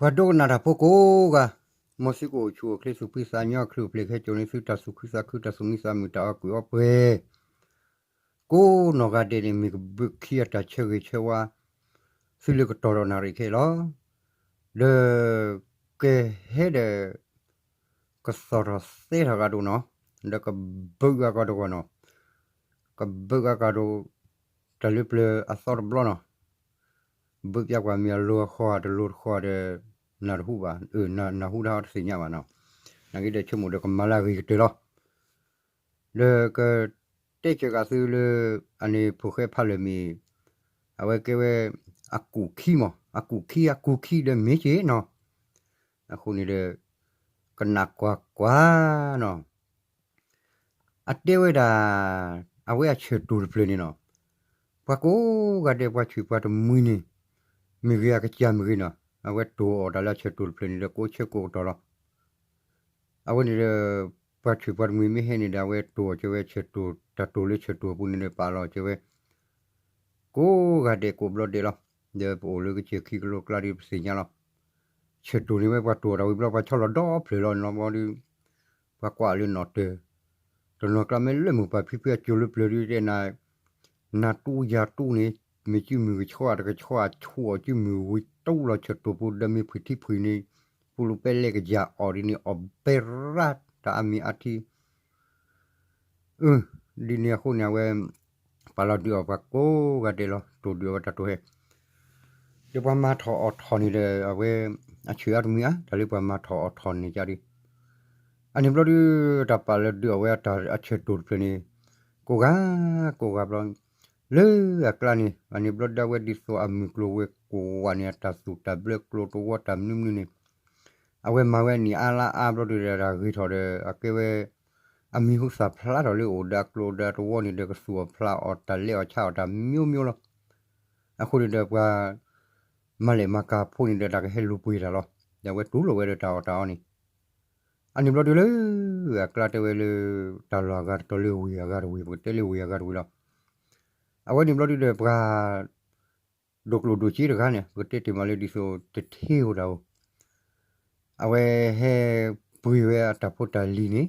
ပှၤဒိကနၣ်တၢ်ဖိကိးဂၤ, မ်သုကအိၣ်ဆူၣ်အိၣ်ချ့ သူၣ်ဖှံသးညီ အချုးအပျ့ၤ ကဟဲစိာ်န့ၢ်သုတၢ်သူၣ်ခုသးခု တၢ်သူၣ်မံသးမုာ် တၢ်အီၣ်ကွံာ်အီပှဲၤ ကိးနီၢ်ဂၤဒဲးန့ၣ် မ့ၢ်ကဘုးခံအတၢ်ဆၢဂ့ၤဆၢဝါ သုလၢကတီၢ်ဒီးနၣ်ရံၣ်ခဲအံၤလီၤ. ဒီးကဟဲဒီး ကသီၣ်ထီၣ်သဲထီၣ်ဂၤဒိၣ်နီၤ, ဒီးကဘုးဂၤကီးတဂီၢ်နီၤ, ကဘုးဂၤကီးဒိၣ် တၢ်လၢပျၢၤအသီတဘျီနီၤ, ဘုးပျၢ်ကွၢ်မ့ၢ်အလိၤအဃီဧါ တလိၤတဃီဧါဒီး နၢ်တဟူဘၣ်, နၢ်ဟူတၢ်အီၤတသ့ၣ်ညါဘၣ်နီၤ, နာ်က့ဒီးဆိကမိၣ်ဒီးကမၤလၢအဂ့ၤကတၢၢ်လီၤ. ဒီးကတဲစၢၤဃာ်သုလၢ အန့ၣ်ဖိၣ်ဃဲဖးလၢာ်မ့ၢ် အဝဲကဲဝဲ အကူၣ်ခံမး အကူၣ်ခံ အကူၣ်ခံဒီးမ့ၢ်က့ၤနီၤ, အဃိန့ၣ်ဒီး ကနၣ်ကွၢ်ကွၢ်နီၤ, အတဲဝဲဒၣ် အဝဲအဆၢၣ်တိၢ်တဖျၢၣ်န့ၣ်နီၤ, ပှၤကိးဂၤဒဲးပှၤဆံးပှၤတမှံၤန့ၣ် မ့ၢ်ဂ့ၤအကစၢ်မ့ၢ်ဂ့ၤနီၤ အဝဲတိၢ်အီၣ်တၢ်လၢအဆၢၣ်တိၢ်တဖျၢၣ်န့ၣ်ဒီး ကိးဆၢကိးကတီၢ်လီၤ. အဝဲန့ၣ်ဒီး ပှၤဆံးပှၤတမှံၤမ့ၢ်ဟဲန့ၣ်ဒီး အဝဲတိၢ်အီၣ်ကဲဝဲဆၢၣ်တိၢ် တၢ်တိၢ်လၢဆၢၣ်တိၢ်အပူၤန့ၣ်ဒီး ပာ်လီၤကဲဝဲ ကိးဂၤဒဲးကိးဘျီဒဲးလီၤ. ဒီးပအိၣ်လၢကစၢၢ်ခံကလိကျါဒီးပသ့ၣ်ညါလီၤ. ဆၢၣ်တိၢ်န့ၣ်ဝဲပှၤတိၢ်အီၣ်တၢ်ဝံၤဘျီ ပှၤဆီလီၤဒီဖျၢၣ်လီၤန့ၣ်လီၤ. ဘျီဒီး ပှၤကွၢ်လၢနီၣ်တၢၤ တနီၤကျါမ့ၢ်လၢမိၢ်ပၢ်ဖံဖုအစိၤလၢပျၢၤဒုးတဲနၤ နၤတူၢ်ယၤတူၢ်န့ၣ် မ့ၢ်စုမုၢ်ကဆှီတကဆှီ အဆူၣ်အီၤစုမုၢ်ဝံၤတူၢ်လီၤ ဆၢၣ်တိၢ်ပူၤဒီးမ့ၢ်ဖှံထံဖှံန့ၣ် ပူလူၤပဲလဲကယၤအီၣ်ဒ်န့ၣ် အီၣ်ဘဲရၣ်တၢ်အါမံၤအါထံ အၢ ဒ်န့ၣ်အဃိန့ၣ် အဝဲ ပာ်လီၤဒုးအီၣ်ပှၤကိးဂၤဒဲးလီၤ. တိၢ်ဒုးအီၣ်ဝဲတၢ်တိၢ်ဟဲ ဒီးပှၤမၤထီၣ်အီၣ်ထီၣ်န့ၣ်ဒီး အဝဲ အဆၢၣ်အါတမှံၤဧါ တၢ်လၢပှၤမၤထီၣ်အီၣ်ထီၣ်န့ၣ်ကဒီး အန့ၣ်ဘျီဒုး တၢ်ပာ်လီၤဒုးအီၣ်ဝဲအတၢ်အဆၢၣ်တိၢ်တဖျၢၣ်န့ၣ် ကိးဂၤ ကိးဂၤဘျီ လၢအကျါန့ၣ် အန့ၣ်ဘျီဒုးအဝဲဒ်သိးအမုၢ်ကျိၤဝဲၤကွာ်န့ၣ် အတၢ်သူၣ်တၢ်ဘျၢကျိၤတဝီတၢ်မနုၤမနုၤန့ၣ် အဝဲမၤဝဲအနံၣ်အါလါအါဘျီဒုးဒီး တၢ်ဂ့ၤထီၣ်ဒီး အကဲဝဲ အမံၤဟူသၣ်ဖျါထီၣ်လၢအိၣ်ဒီးအကျိၤဒီးတဝီန့ၣ်ဒီး ကသူၣ်အီၣ်ဖျးအီၣ်တၢ်လဲအီၣ်ဆါအီၣ်တၢ် မျိုးမျိုး လီၤ. အဃိန့ၣ်ဒီးပှၤ မၤလဲၢ်မၤကၤဖိန့ၣ်ဒီး တၢ်ကဟဲလူၤပှ့ၤတၢ်လီၤ. ဒီးအဝဲတူၢ်လိာ်ဝဲဒီးတၢ်အီၣ်တၢ်အီန့ၣ် အန့ၣ်ဘျီဒုးလၢ အကျါတဲဝဲလၢ တၢ်လီၢ်အဂၤတတီၤလၢဝ့ၢ်အဂၤတဝ့ၢ် ပကတဲလၢဝ့ၢ်အဂၤတဝ့ၢ်လီၤ. အဝဲန့ၣ်ဘျီဒုးဒီးပှၤ ဒိၣ်ကျိၣ်ဒိၣ်စ့တဂၤန့ၣ် ပကတဲတ့ၢ်မးလၢဒ်သိး တထ့ဧိၤတၢ်ဧိၤ အဝဲဟဲပှ့ၤဝဲအတၢ်ဖိတၢ်လံၤန့ၣ်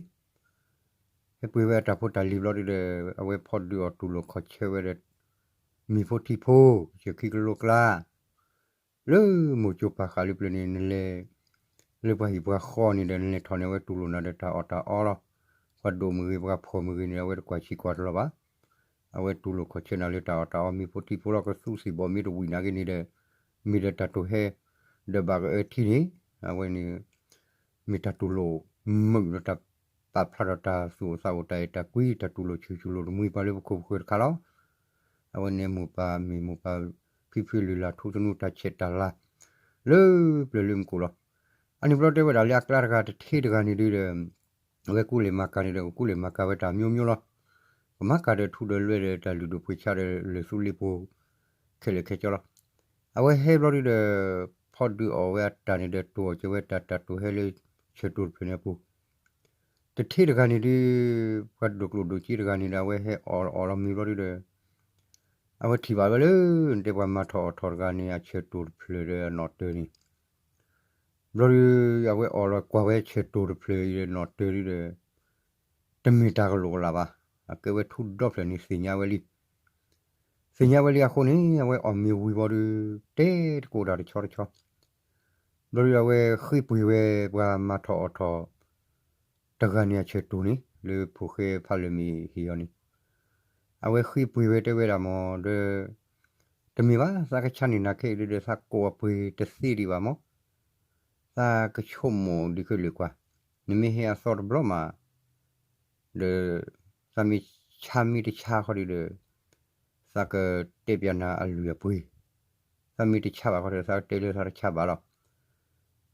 ဟဲပှ့ၤဝဲအတၢ်ဖိတၢ်လံၤဘျီဒုးဒီး အဝဲဖီၣ်ဒုးအီၣ်တူၢ်လိာ်ခီၣ်ဆၢဝဲဒီး မ့ၢ်ဖိထံဖိ ကစၢၢ်ခံကလိကျါ လၢမိၢ်ကၠိပာ်ဃာ်လၢပျၢၤန့ၣ် နလဲၤ လၢပှၤဟံၣ်ပှၤဃီန့ၣ်ဒီး နလဲၤထီၣ်န့ၢ်ဝဲတူၢ်လိာ်နၤဒီးတၢ်အီၣ်တၢ်အီလီၤ. ပှၤဒိၣ်မ့ၢ်ဂ့ၤ ပှၤဖှီၣ်မ့ၢ်ဂ့ၤန့ၣ် အဝဲတကွၢ်ဆံးကွၢ်တလီၤဘၣ်. အဝဲတူၢ်လိာ်ခီၣ်ဆၢနၤလၢတၢ်အီၣ်တၢ်အီ မ့ၢ်ဖိထံဖိလီၤ. ကသူစံၣ်ဘီၣ်မ့ၢ်တဝံၣ်နာ်က့န့ၣ်ဒီး မ့ၢ်ဒီးတၢ်တိၢ်ဟဲ ဒီးဘၣ်ကအၢထံန့ၣ် အဝဲန့ၣ် မ့ၢ်တၢ်တူၢ်လိာ်မုာ်ဒီးတၢ်ပာ်ဖျါထီၣ်တၢ်သူၣ်အိၣ်သးအိၣ် တၢ်အဲၣ်တၢ်ကွံ တၢ်တူၢ်လိာ်ဆူၣ်ဆူၣ်လိာ်တမှံၤပှၤလၢပခိၣ်ပဃၢၤတခါလီၤ. အဝဲန့ၣ်မိၢ်ပၢ်မ့ၢ်မိၢ်ပၢ်ဖံဖုလုၢ်လၢ်ထူသနူတၢ်ဆဲးတၢ်လၤ လၢပျၢၤလၢမူခိၣ်လီၤ. အန့ၣ်ဘျီတဲဝဲဒၣ်လၢအကျါတဂၤတထ့တဂၤန့ၣ်ဒုးဒီး အဝဲကူလဲၢ်မၤကၤန့ၣ်ဒီး ကူလဲၢ်မၤကၤဝဲတၢ်မျိုးမျိုးလီၤ. ကမၤကၤဒီးထူဒီးလွဲဒီးတၢ်လုၢ်ဒိၣ်ပှ့ၤဆါဒီးလၢၢ်သူလ့ၤပူၤ ခဲလၢာ်ခဲဆ့လီၤ. အဝဲဟဲဘျီဒုးဒီး ဖီၣ်ဒုးအီၣ်ဝဲအတၢ်န့ၣ်ဒီး တိၢ်အီၣ်ကဲဝဲတၢ်တၢ်တိၢ်ဟဲလၢဆၢၣ်တိၢ်တဖျၢၣ်န့ၣ်အပူၤ တထ့တဂၤန့ၣ်ဒုး ပှၤဒိၣ်ကျိၣ်ဒိၣ်စ့တဂၤန့ၣ်ဒီး အဝဲဟဲအီၣ်အီၣ်လီၤမ့ၤဘျီဒုးဒီး အဝဲထံၣ်ဘၣ်ဝဲလၢ နတဲပှၤမၤထီၣ်အီၣ်ထီၣ်တဂၤန့ၣ် အဆၢၣ်တိၢ်တဖျၢၣ်ဒီးအနီၣ်တၢၤန့ၣ် ဘျီဒုး အဝဲအီၣ်လီၤကွၢ်ဝဲဆၢၣ်တိၢ်တဖျၢၣ်အံၤဒီးနီၣ်တၢၤဒုးဒီး တမ့ၢ်တၢ်ကလိာ်ကလးဘၣ်. အကဲဝဲထူဒီဖျၢၣ်န့ၣ်သ့ၣ်ညါဝဲလံ သ့ၣ်ညါဝဲလံအဃိန့ၣ် အဝဲအီၣ်မ့ၤဝံၤဘျီဒုး တဲတကိးတၢ်တဆီတဆီ ဘျီဒုးအဝဲဃ့ပှ့ၤဝဲပှၤမၤထီၣ်အီၣ်ထီၣ် တဂၤန့ၣ်အဆၢၣ်တိၢ်န့ၣ် လၢဖိၣ်ဃဲဖးလၢာ်မ့ၢ်ဟ့ၣ်အီၤန့ၣ် အဝဲဃ့ပှ့ၤဝဲတဲဝဲဒၣ်မ့ၢ်ဒီး တမ့ၢ်ဘၣ် သးကဆါန့ၢ်နၤခဲအံၤဒုးဒီး သးကိးအပှ့ၤတသ့ဒံးဘၣ်မ့ၢ် သးကဆိကမိၣ်ဒုးခဲလၢာ်ကွၢ်, နမ့ၢ်ဟဲအသီတဘျီမး ဒီး သးမ့ၢ်ဆါမ့ၢ်တဆါခီဒုးဒီး သးကတဲပျးနၤအလုၢ်အပှ့ၤ, သးမ့ၢ်တဆါဘၣ်ခီဒီး သးကတဲလၢသးတဆါဘၣ်လီၤ.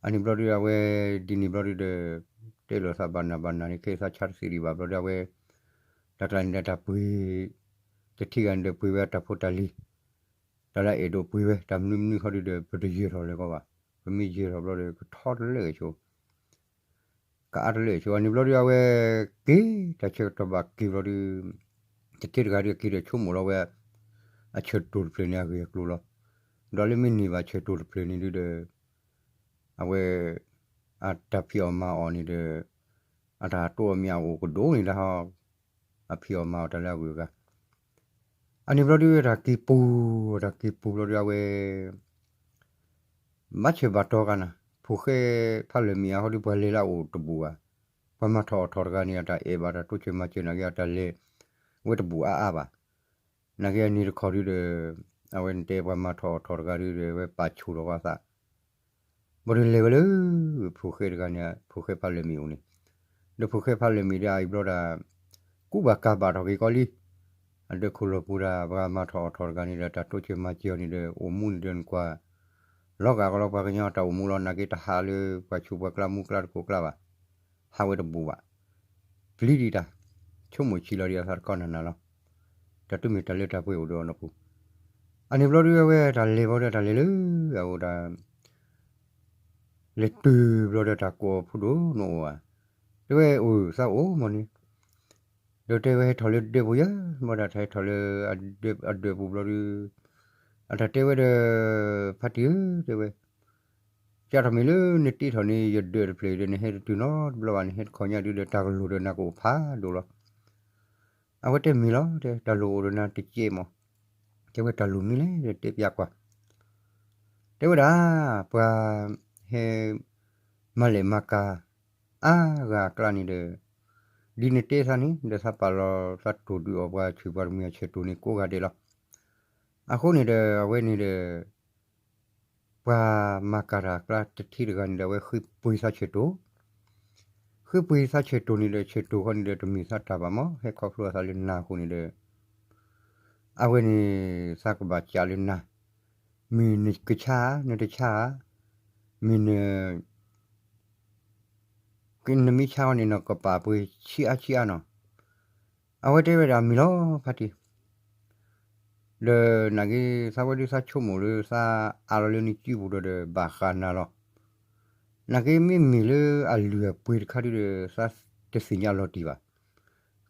အန့ၣ်ဘျီဒုးအဝဲ ဒ်န့ၣ်ဘျီဒုးဒီး တဲလိာ်သးဘၣ်နၤဘၣ်နၤန့ၣ် ခဲအံၤသးဆါတသ့ဒံးဘၣ်ဘျီဒုးအဝဲ တၢ်ကျါန့ၣ်ဒီးတၢ်ပှ့ၤ တထံၣ်ဂၤန့ၣ်ဒီးပှ့ၤဝဲအတၢ်ဖိတၢ်လံၤ, တၢ်လၢအအဲၣ်ဒိးပှ့ၤဝဲ တၢ်မနုၤမနုၤခီဒုးဒီး ပတယၢၤထီၣ်လၢၤကီးဘၣ်, ပမ့ၢ်ယၢၤထီၣ်ဘျီဒီး ကထီတလၢာ်ဆိ ကအါတလၢာ်ဆိ အန့ၣ်ဘျီဒုးအဝဲ က့ၤတၢ်ဆၢကတီၢ်ဘၣ်က့ၤဘျီဒုး တထ့တဂၤဒုးက့ၤဒီးဆိကမိၣ်လီၤဝဲ အဆၢၣ်တိၢ်တဖျၢၣ်န့ၣ်အဂ့ၢ်အကျိၤလီၤ. ဒီးလၢမ့ၢ်န့ၢ်ဘၣ်ဆၢၣ်တိၢ်တဖျၢၣ်န့ၣ်ဒုးဒီး အဝဲ အတၢ်ဖံးအီၣ်မၤအီၣ်န့ၣ်ဒီး အတၢ်တိၢ်အီၣ်မံအီၣ်အိၣ်ကဒိၣ်န့ၣ်ဒၣ်ဟီ အဖံးအီၣ်မၤအီၣ်တၢ်လၢအဂုၤအဂၤ အန့ၣ်ဘျီဒုး တၢ်က့ၤပူၤ တၢ်က့ၤပူၤဘျီဒုး အဝဲ ဘၣ်ဆၢဘၣ်တီၤဂၤနၤ ဖိဃဲဖးလၢာ်မံၤအဃိဒီး ပှၤလဲၤလၢအအိၣ်တဘူၣ်ဘၣ်. ပှၤမၤထီၣ်အီၣ်ထီၣ်တဂၤန့ၣ် အတၢ်အဲၣ်ဘၣ်တၢ်တိစၢၤမၤစၢၤနာ်က့ အတၢ်လဲၤဝဲတဘူၣ်အါအါဘၣ်. နာ်က့အန့ၣ်တခီဒုးဒီး အဝဲန့ၣ်တဲပှၤမၤထီၣ်အီၣ်ထီၣ်တဂၤဒုးဒီး အဝဲပာ်ဆူၣ်ထီၣ်ဝဲအသး ဘၣ်ဒီးလဲၤဝဲလၢ ဖိဃဲတဂၤန့ၣ် ဖိဃဲဖးလၢာ်မံၤအိၣ်န့ၣ် ဒီးဖိဃဲဖးလၢာ်မံၤဒီးအအံၤဘျီဒၣ် ကူဘၣ်ကၤဘၣ်ထီၣ်က့ၤကီလံ. အဒၢးခိၣ်လီၢ်ပူၤဒၣ် ပှၤမၤထီၣ်အီၣ်ထီၣ်တဂၤန့ၣ်ဒီး တၢ်တိစၢၤမၤစၢၤအီၤန့ၣ်ဒီး အိၣ်မူန့ၣ်ဒီးနကွၢ် လီၤဂာ်ကလီၤပှၤကညီတၢ်အိၣ်မူလီၤ. နာ်က့တဟးလၢပှၤဆူးပှၤကျါမူကျါတကိးကျါဘၣ်. ဟးဝဲတဘူၣ်ဘၣ်. ပျံၤဒံးတၢ် ဆိကမိၣ်ဆံးလီၤဒံးအသးတခီနၤနၤလီၤ. တၢ်တမ့ၢ်တၢ်လၢတၢ်ပှဲၤအိၣ်ဒီးအီၤနီတပူၤ. အန့ၣ်ဘျီဒုးအဝဲတၢ်လဲၤဘျီဒီးတၢ်လဲၤလၢ အအိၣ်ဒၣ် လဲၤတုၤဘျီဒီးတၢ်ကိးအီၤ ဖိဒိၣ်နအိၣ်ဧါ. တဲဝဲအိၣ်သးအိၣ်မ့ၢ်န့ၣ် ဒီးတဲဝဲဟဲထီၣ်လၢဒၢးပူၤယဲ ဘၣ်ဒၣ်တၢ်ဟဲထီၣ်လၢအဒၢးပူၤဘျီဒုး အတၢ်တဲဝဲဒီး ဖါတံၢ်ဧၢ တဲဝဲ ကၢ်ထီၣ်မ့ၢ်လၢနတ့ထီၣ်န့ၣ် ယဒၢးတဖျၢၣ်အံၤဒီး နဟဲတတုၤနီတဘျီဘၣ် နဟဲတခီညါဒုးဒီးတၢ်ကလိၣ်ဒီးနၤကအိၣ်ဖးဒိၣ်လီၤ. အဝဲတဲမ့ၢ်လီၤ တဲတၢ်လိၣ်အိၣ်ဒီးနၤတကဲးမး. တဲဝဲတၢ်လိၣ်မနုၤလဲၣ် တဲပျးကွၢ် တဲဝဲဒၣ် ပှၤဟဲ မၤလဲၣ်မၤကၤ အါဂၤအကျါန့ၣ်ဒီး ဒ်နတဲသးန့ၣ် ဒီးသးပာ်လီၤသးတိၢ်ဒုးအီၣ်ပှၤဆူးပှၤတမှံၤအဆၢၣ်တိၢ်န့ၣ် ကိးဂၤဒဲးလီၤ. အဃိန့ၣ်ဒီး အဝဲန့ၣ်ဒီး ပှၤမၤကၤတၢ်အကျါတထံတဂၤန့ၣ်ဒီး အဝဲဃ့ပှ့ၤသးဆၢၣ်တိၢ် ဃ့ပှ့ၤသးဆၢၣ်တိၢ်န့ၣ်ဒီး ဆၢၣ်တိၢ်ဃီန့ၣ်ဒီး တမ့ၢ်သးတၢ်ဘၣ်မး ဟဲခီဖျိအသးလၢနၤအဃိန့ၣ်ဒီး အဝဲန့ၣ် သးကဘၣ်ကးလၢနၤ မ့ၢ်နကဆါဧါ နတဆါဧါ မ့ၢ်န နမ့ၢ်ဆါဃီန့ၣ် နကပာ်ပှ့ၤဆံးအါဆံးအါနီၤ. အဝဲတဲဝဲဒၣ်မ့ၢ်လီၤ ဖါတံၢ် ဒီးနာ်က့ သးဝဲဒုးသးဆိကမိၣ်လၢသးအးလီၤလၢနစုပူၤဒီး ဘၣ်ဃးနၤလီၤ. နာ်က့မ့မ့ၢ်လၢအလုၢ်အပှ့ၤတခါဒုးဒီး သးတသ့ၣ်ညါလီၤတံၢ်ဘၣ်.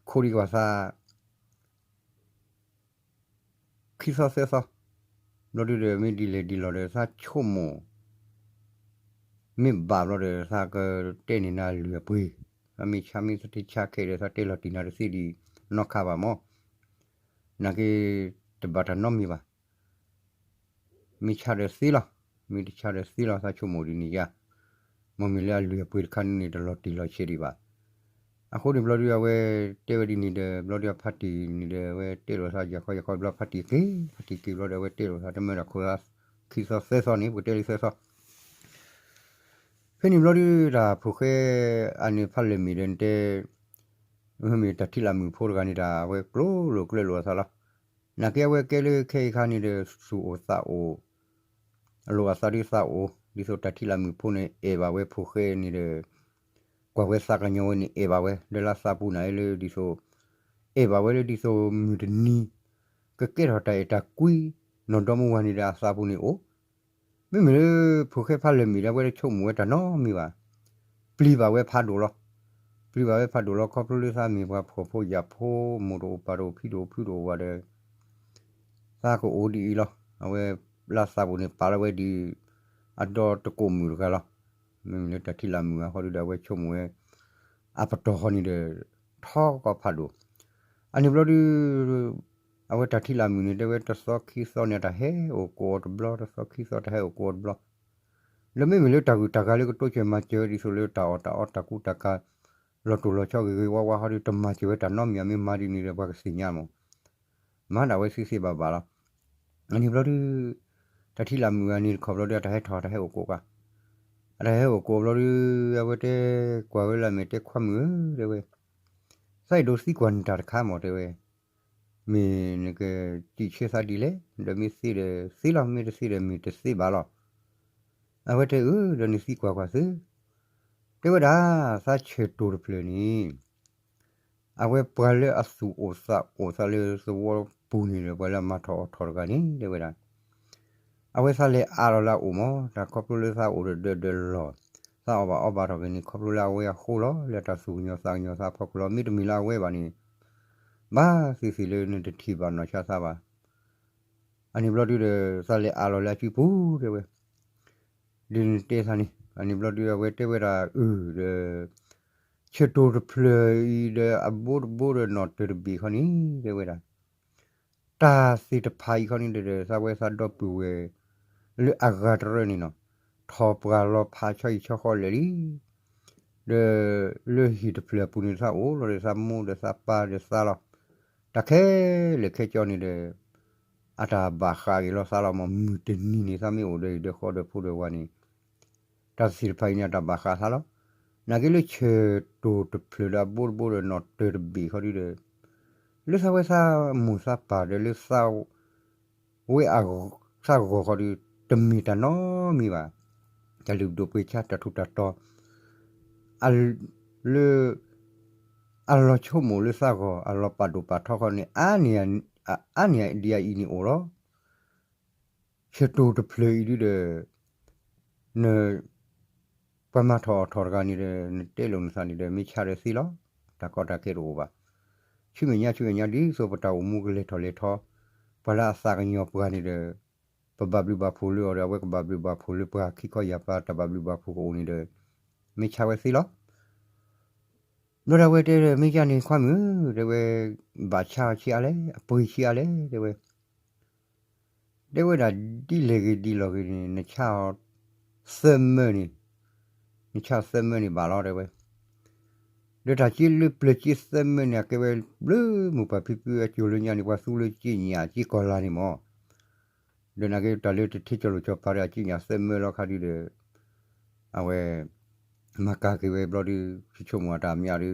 ခိးဒံးကွၢ်သး ခံသီသၢသီ ဘျီဒုးဒီး မ့ၢ်ဒ်လဲၣ်ဒ်လဲၣ်ဒီး သးဆိကမိၣ် မ့ၢ်ဘၣ်ဘျီဒီး သးကတဲန့ၢ်နၤလုၢ်အပှ့ၤ, သးမ့ၢ်ဆါမ့ၢ်သးတဆါခဲဒီး သးတဲလီၤတံၢ်နၤတသ့ဒံးနီတခါဘၣ်မး, နာ်က့ တဘၣ်တၢ်နီတမံၤဘၣ်. မ့ၢ်ဆါဒီးသ့လီၤ, မ့ၢ်တဆါဒီးသ့လီၤ သးဆိကမိၣ်ဒ်န့ၣ်ယါ, မ့မ့ၢ်လၢအလုၢ်အပှ့ၤတခါန့ၣ် တလီၤတံၢ်လီၤဆဲးဒံးဘၣ်. အဃိန့ၣ်ဘျီဒုး အဝဲတဲဝဲဒ်န့ၣ်ဒီး ဘျီဒုးအဖါတံၢ်န့ၣ်ဒီး အဝဲတဲလိာ်သးယၤခီယၤခီဘျီ ဖါတံၢ်က့ၤ ဖါတံၢ်က့ၤဘျီဒီး အဝဲတဲလိာ်သးတမၢဒီးခိးသး ခံသီသၢသီန့ၣ် ပကတဲလၢသၢသီ ဖဲန့ၣ်ဘျီဒုး တၢ်ဖိၣ်ဃဲအန့ၣ်ဖးလဲၢ်မံၤဒီးနတဲ မ့မ့ၢ်တၢ်ထံၣ်လၢမုၣ်ဖိတဂၤန့ၣ် တၢ်အဝဲကျိလိာ်ကျဲလိာ်အသးလီၤ. နာ်က့အဝဲကဲလၢခဲအံၤခါန့ၣ်ဒီး သူၣ်အိၣ်သးအိၣ် အလိာ်အသးဒုးသးအိၣ် ဒ်သိးတၢ်ထံၣ်လၢမုၣ်ဖိန့ၣ် အဲၣ်ဘၣ်ဝဲဖိၣ်ဃဲန့ၣ်ဒီး ကွၢ်ဝဲသးကညီၤဝဲန့ၣ် အဲၣ်ဘၣ်ဝဲ ဒီးလၢအသးပူၤန့ၣ်လၢဒ်သိး အဲၣ်ဘၣ်ဝဲလၢဒ်သိးမုၢ်တနံၤ ကကဲထီၣ်တၢ်အဲၣ်တၢ်ကွံ နီၢ်ဒီမါဝၤန့ၣ်ဒီးအသးပူၤန့ၣ်အိၣ် မ့မ့ၢ်လၢ ဖိၣ်ဃဲဖးလဲၢ်မံၤဒီး အဝဲတဆိကမိၣ်ဝဲတၢ်နီတမံၤဘၣ်. ပျံၤဘၣ်ဝဲဖးဒိၣ်လီၤ. ပျံၤဘၣ်ဝဲဖးဒိၣ်လီၤ ခီဖျိလၢသးမ့ၢ်ပှၤဖှီၣ်ဖိယာ်ဖိ မိၢ်တအိၣ်ပၢ်တအိၣ်ဖံတအိၣ်ဖုတအိၣ်ဝၤဒီး သးကအိၣ်ဒ်အံၤလီၤ. အဝဲလၢသးပူၤန့ၣ် ပာ်လီၤဝဲဒ် အဒီတကိးမုၣ်တဂၤလီၤ. မ့မ့ၢ်လၢတၢ်ထံၣ်လၢမုၣ်ဂၤဃီဒုဒီး အဝဲဆိကမိၣ်ဝဲ အပတီၢ်ဃီန့ၣ်ဒီး ထီကီၢ်ဖးဒိၣ်. အန့ၣ်ဘျီဒု အဝဲတၢ်ထံၣ်လၢမုၣ်န့ၣ် တဲဝဲတသီခံသီန့ၣ် တၢ်ဟဲအိၣ်ကိးအီၤတဘျီ တသီခံသီတၢ်ဟဲအိၣ်ကိးအီၤတဘျီ လၢမ့မ့ၢ်လၢတၢ်ဂုၤတၢ်ဂၤလၢကတိစၢၤမၤစၢၤဝဲဒ်သိးလၢတၢ်အီၣ်တၢ်အီတၢ်ကူတၢ်ကၤ လီၤတိၢ်လီၤဆီဂ့ၤဂ့ၤဝါဝါဃီဒု တမၤစၢၤဝဲတၢ်နီတမံၤ မ့ၢ်မၤဒ်န့ၣ်ဒီး ပှၤကသ့ၣ်ညါမး မၤဒၣ်ဝဲသ့သ့ဘၣ်ဘၣ်လီၤ. အန့ၣ်ဘျီဒု တၢ်ထံၣ်လၢမုၣ်ဂၤန့ၣ်တခီဘျီဒု အတၢ်ဟဲထီၣ်တၢ်ဟဲအိၣ်ကိးကၤ အတၢ်ဟဲအိၣ်ကိးဘျီဒု အဝဲတဲကွၢ်ဝဲလၢအမဲာ်တဲခွါမုၣ်ဧၢ တဲဝဲ သးအဲၣ်ဒိးသံကွၢ်နတၢ်တခါမး တဲဝဲ မ့ၢ်နကစံးဆၢသးဒ်လဲၣ် ဒီးမ့ၢ်သ့ဒီးသ့လီၤ မ့ၢ်တသ့ဒီးမ့ၢ်တသ့ဘၣ်လီၤ. အဝဲတဲအၢ ဒီးနသံကွၢ်ကွၢ်သု တဲဝဲဒၣ် သးဆၢၣ်တိၢ်တဖျၢၣ်န့ၣ် အဝဲပှၤလၢအသူၣ်အိၣ်သးအိၣ်သးလၢသဝီပူၤန့ၣ်ဒီး ပှၤလၢအမၤထီၣ်အီၣ်ထီၣ်တဂၤန့ၣ် တဲဝဲဒၣ် အဝဲသးလဲၤအးလီၤလၢအအိၣ်မး တၢ်ခီဖျိလၢသးအိၣ်ဒီးဒၢးဒၢးလီၢ် သးအီၣ်ဘၣ်အီဘၣ်ထီၣ်က့ၤန့ၣ် ခီဖျိလၢအဝဲအဃိလီၤ လၢတၢ်သူၣ်ကညီၤသးကညီၤသးအဖီခိၣ်လီၤ မ့တမ့ၢ်လၢအဝဲဘၣ်န့ၣ် ဘၣ်သ့ၣ်သ့ၣ်လၢနတထံၣ်ဘၣ်နီၢ်ဆါသးဘၣ်. အန့ၣ်ဘျီဒုဒီး သးလဲၤအးလီၤလၢအစုပူၤ တဲဝဲ ဒ်နတဲသးန့ၣ် အန့ၣ်ဘျီဒုးအဝဲတဲဝဲဒၣ်အၢၣ်ဒီး ဆၢတိၤတဖျၢၣ်အံၤဒီးအဘိတဘိဒီးနီၣ်တၢၤတဘ့ၣ်ခီန့ၣ် တဲဝဲဒၣ် တၢ်သ့ၣ်တဖၣ်အံၤခီန့ၣ်ဒီး သးဝဲသးဒီပုၢ်ဝဲၢ် လၢအဂၤတရၢန့ၣ်နီၤ ထီၣ်ပှၢ်လီၤဖးဆီအံၤဆီဃီလဲၣ်လံ ဒီး လၢဟံၣ်တဖျၢၣ်အပူၤန့ၣ် သးအိၣ်လီၤဒီးသးမိၢ်ဒီးသးပၢ်ဒီးသးလီၤ. တၢ်ခဲလၢာ်ခဲဆ့န့ၣ်ဒီး အတၢ်ဘၣ်ဃးက့ၤလီၤသးလီၤမး မုၢ်တနံၤန့ၣ် သးမ့ၢ်အိၣ်ဒီးအံၤဒီးဃီဒီးဖိဒီးဝၤန့ၣ် တၢ်သ့ၣ်တဖၣ်အံၤန့ၣ် အတၢ်ဘၣ်ဃးသးလီၤ. နာ်က့လၢဆၢတိၤတဖျၢၣ်ဒီးအဘိတဘိဒီးနီၣ်တၢၤတဘ့ၣ်ခီဒုဒီး လၢသးဝဲသးမိၢ်သးပၢ်ဒီးလၢသး ဝဲအသးဂီၤဃီဒီး တမ့ၢ်တၢ်နီတမံၤဘၣ်. တၢ်လုၢ်ဒိၣ်ပှ့ၤဆါတၢ်ထူးတၢ်တီၤ လၢ အလီၤဆိကမိၣ်လၢသးဂီၤ အလီၤပာ်ဒိၣ်ပာ်ထီခီန့ၣ် အါန့ၢ်ဒံးအအံၤန့ၣ်အိၣ်လီၤ. ဆၢတိၤတဖျၢၣ်အံၤဒုဒီး န ပှၤမၤထီၣ်အီၣ်ထီၣ်တဂၤန့ၣ်ဒီး နတဲလိာ်နသးန့ၣ်ဒီး မ့ၢ်ဆါဒီးသ့လီၤ. တၢ်ကီတၢ်ခဲတအိၣ်ဘၣ်. ဆူမဲာ်ညါဆူမဲာ်ညါဒ်သိးပတၢ်အိၣ်မူကလဲၤထီၣ်လဲၤထီ, ပှၤလၢအသးကညီၤပှၤန့ၣ်ဒီး ပဘၣ်ဘျုးဘၣ်ဖှိၣ်လၢအီၤဒီး အဝဲကဘၣ်ဘျုးဘၣ်ဖှိၣ်လၢပှၤခံခီယၢ်ပၤ တၢ်ဘၣ်ဘျုးဘၣ်ဖှိၣ်ကအိၣ်န့ၣ်ဒီး မ့ၢ်ဆါဝဲသ့လီၤ. ဘျီဒီးအဝဲတဲဒီး မ့ၢ်ကန့ၣ်ခွါမုၣ်ဧၢ, တဲဝဲ, ဘၣ်ဆါအီၤဆံးအါလဲၣ်, အပှ့ၤဆံးအါလဲၣ်, တဲဝဲ တဲဝဲဒၣ်ဒ်လဲၣ်ဂ့ၤဒ်လဲၣ်ဂ့ၤန့ၣ် နဆါအီၤ သၢမၢန့ၣ်, နဆါအီၤသၢမၢန့ၣ်ဘၣ်လီၤ တဲဝဲ. ဒီးတၢ်က့လၢပျၢၤက့သၢမၢန့ၣ် အကဲဝဲလၢမိၢ်ပၢ်ဖံဖုအစိၤလၢညါန့ၣ် ပှၤသူလၢက့ညၣ်က့ကီၢ်လာ်န့ၣ်မး. ဒီးနာ်က့တၢ်လၢတထံၣ်ကၠီလိာ်ကၠီပၤဒီးအက့ညၣ်သၢမၢလီၤခါဒုဒီး အဝဲ မၤကၤက့ၤဝဲဘျီဒု ဆိကမိၣ်အတၢ်မးဒု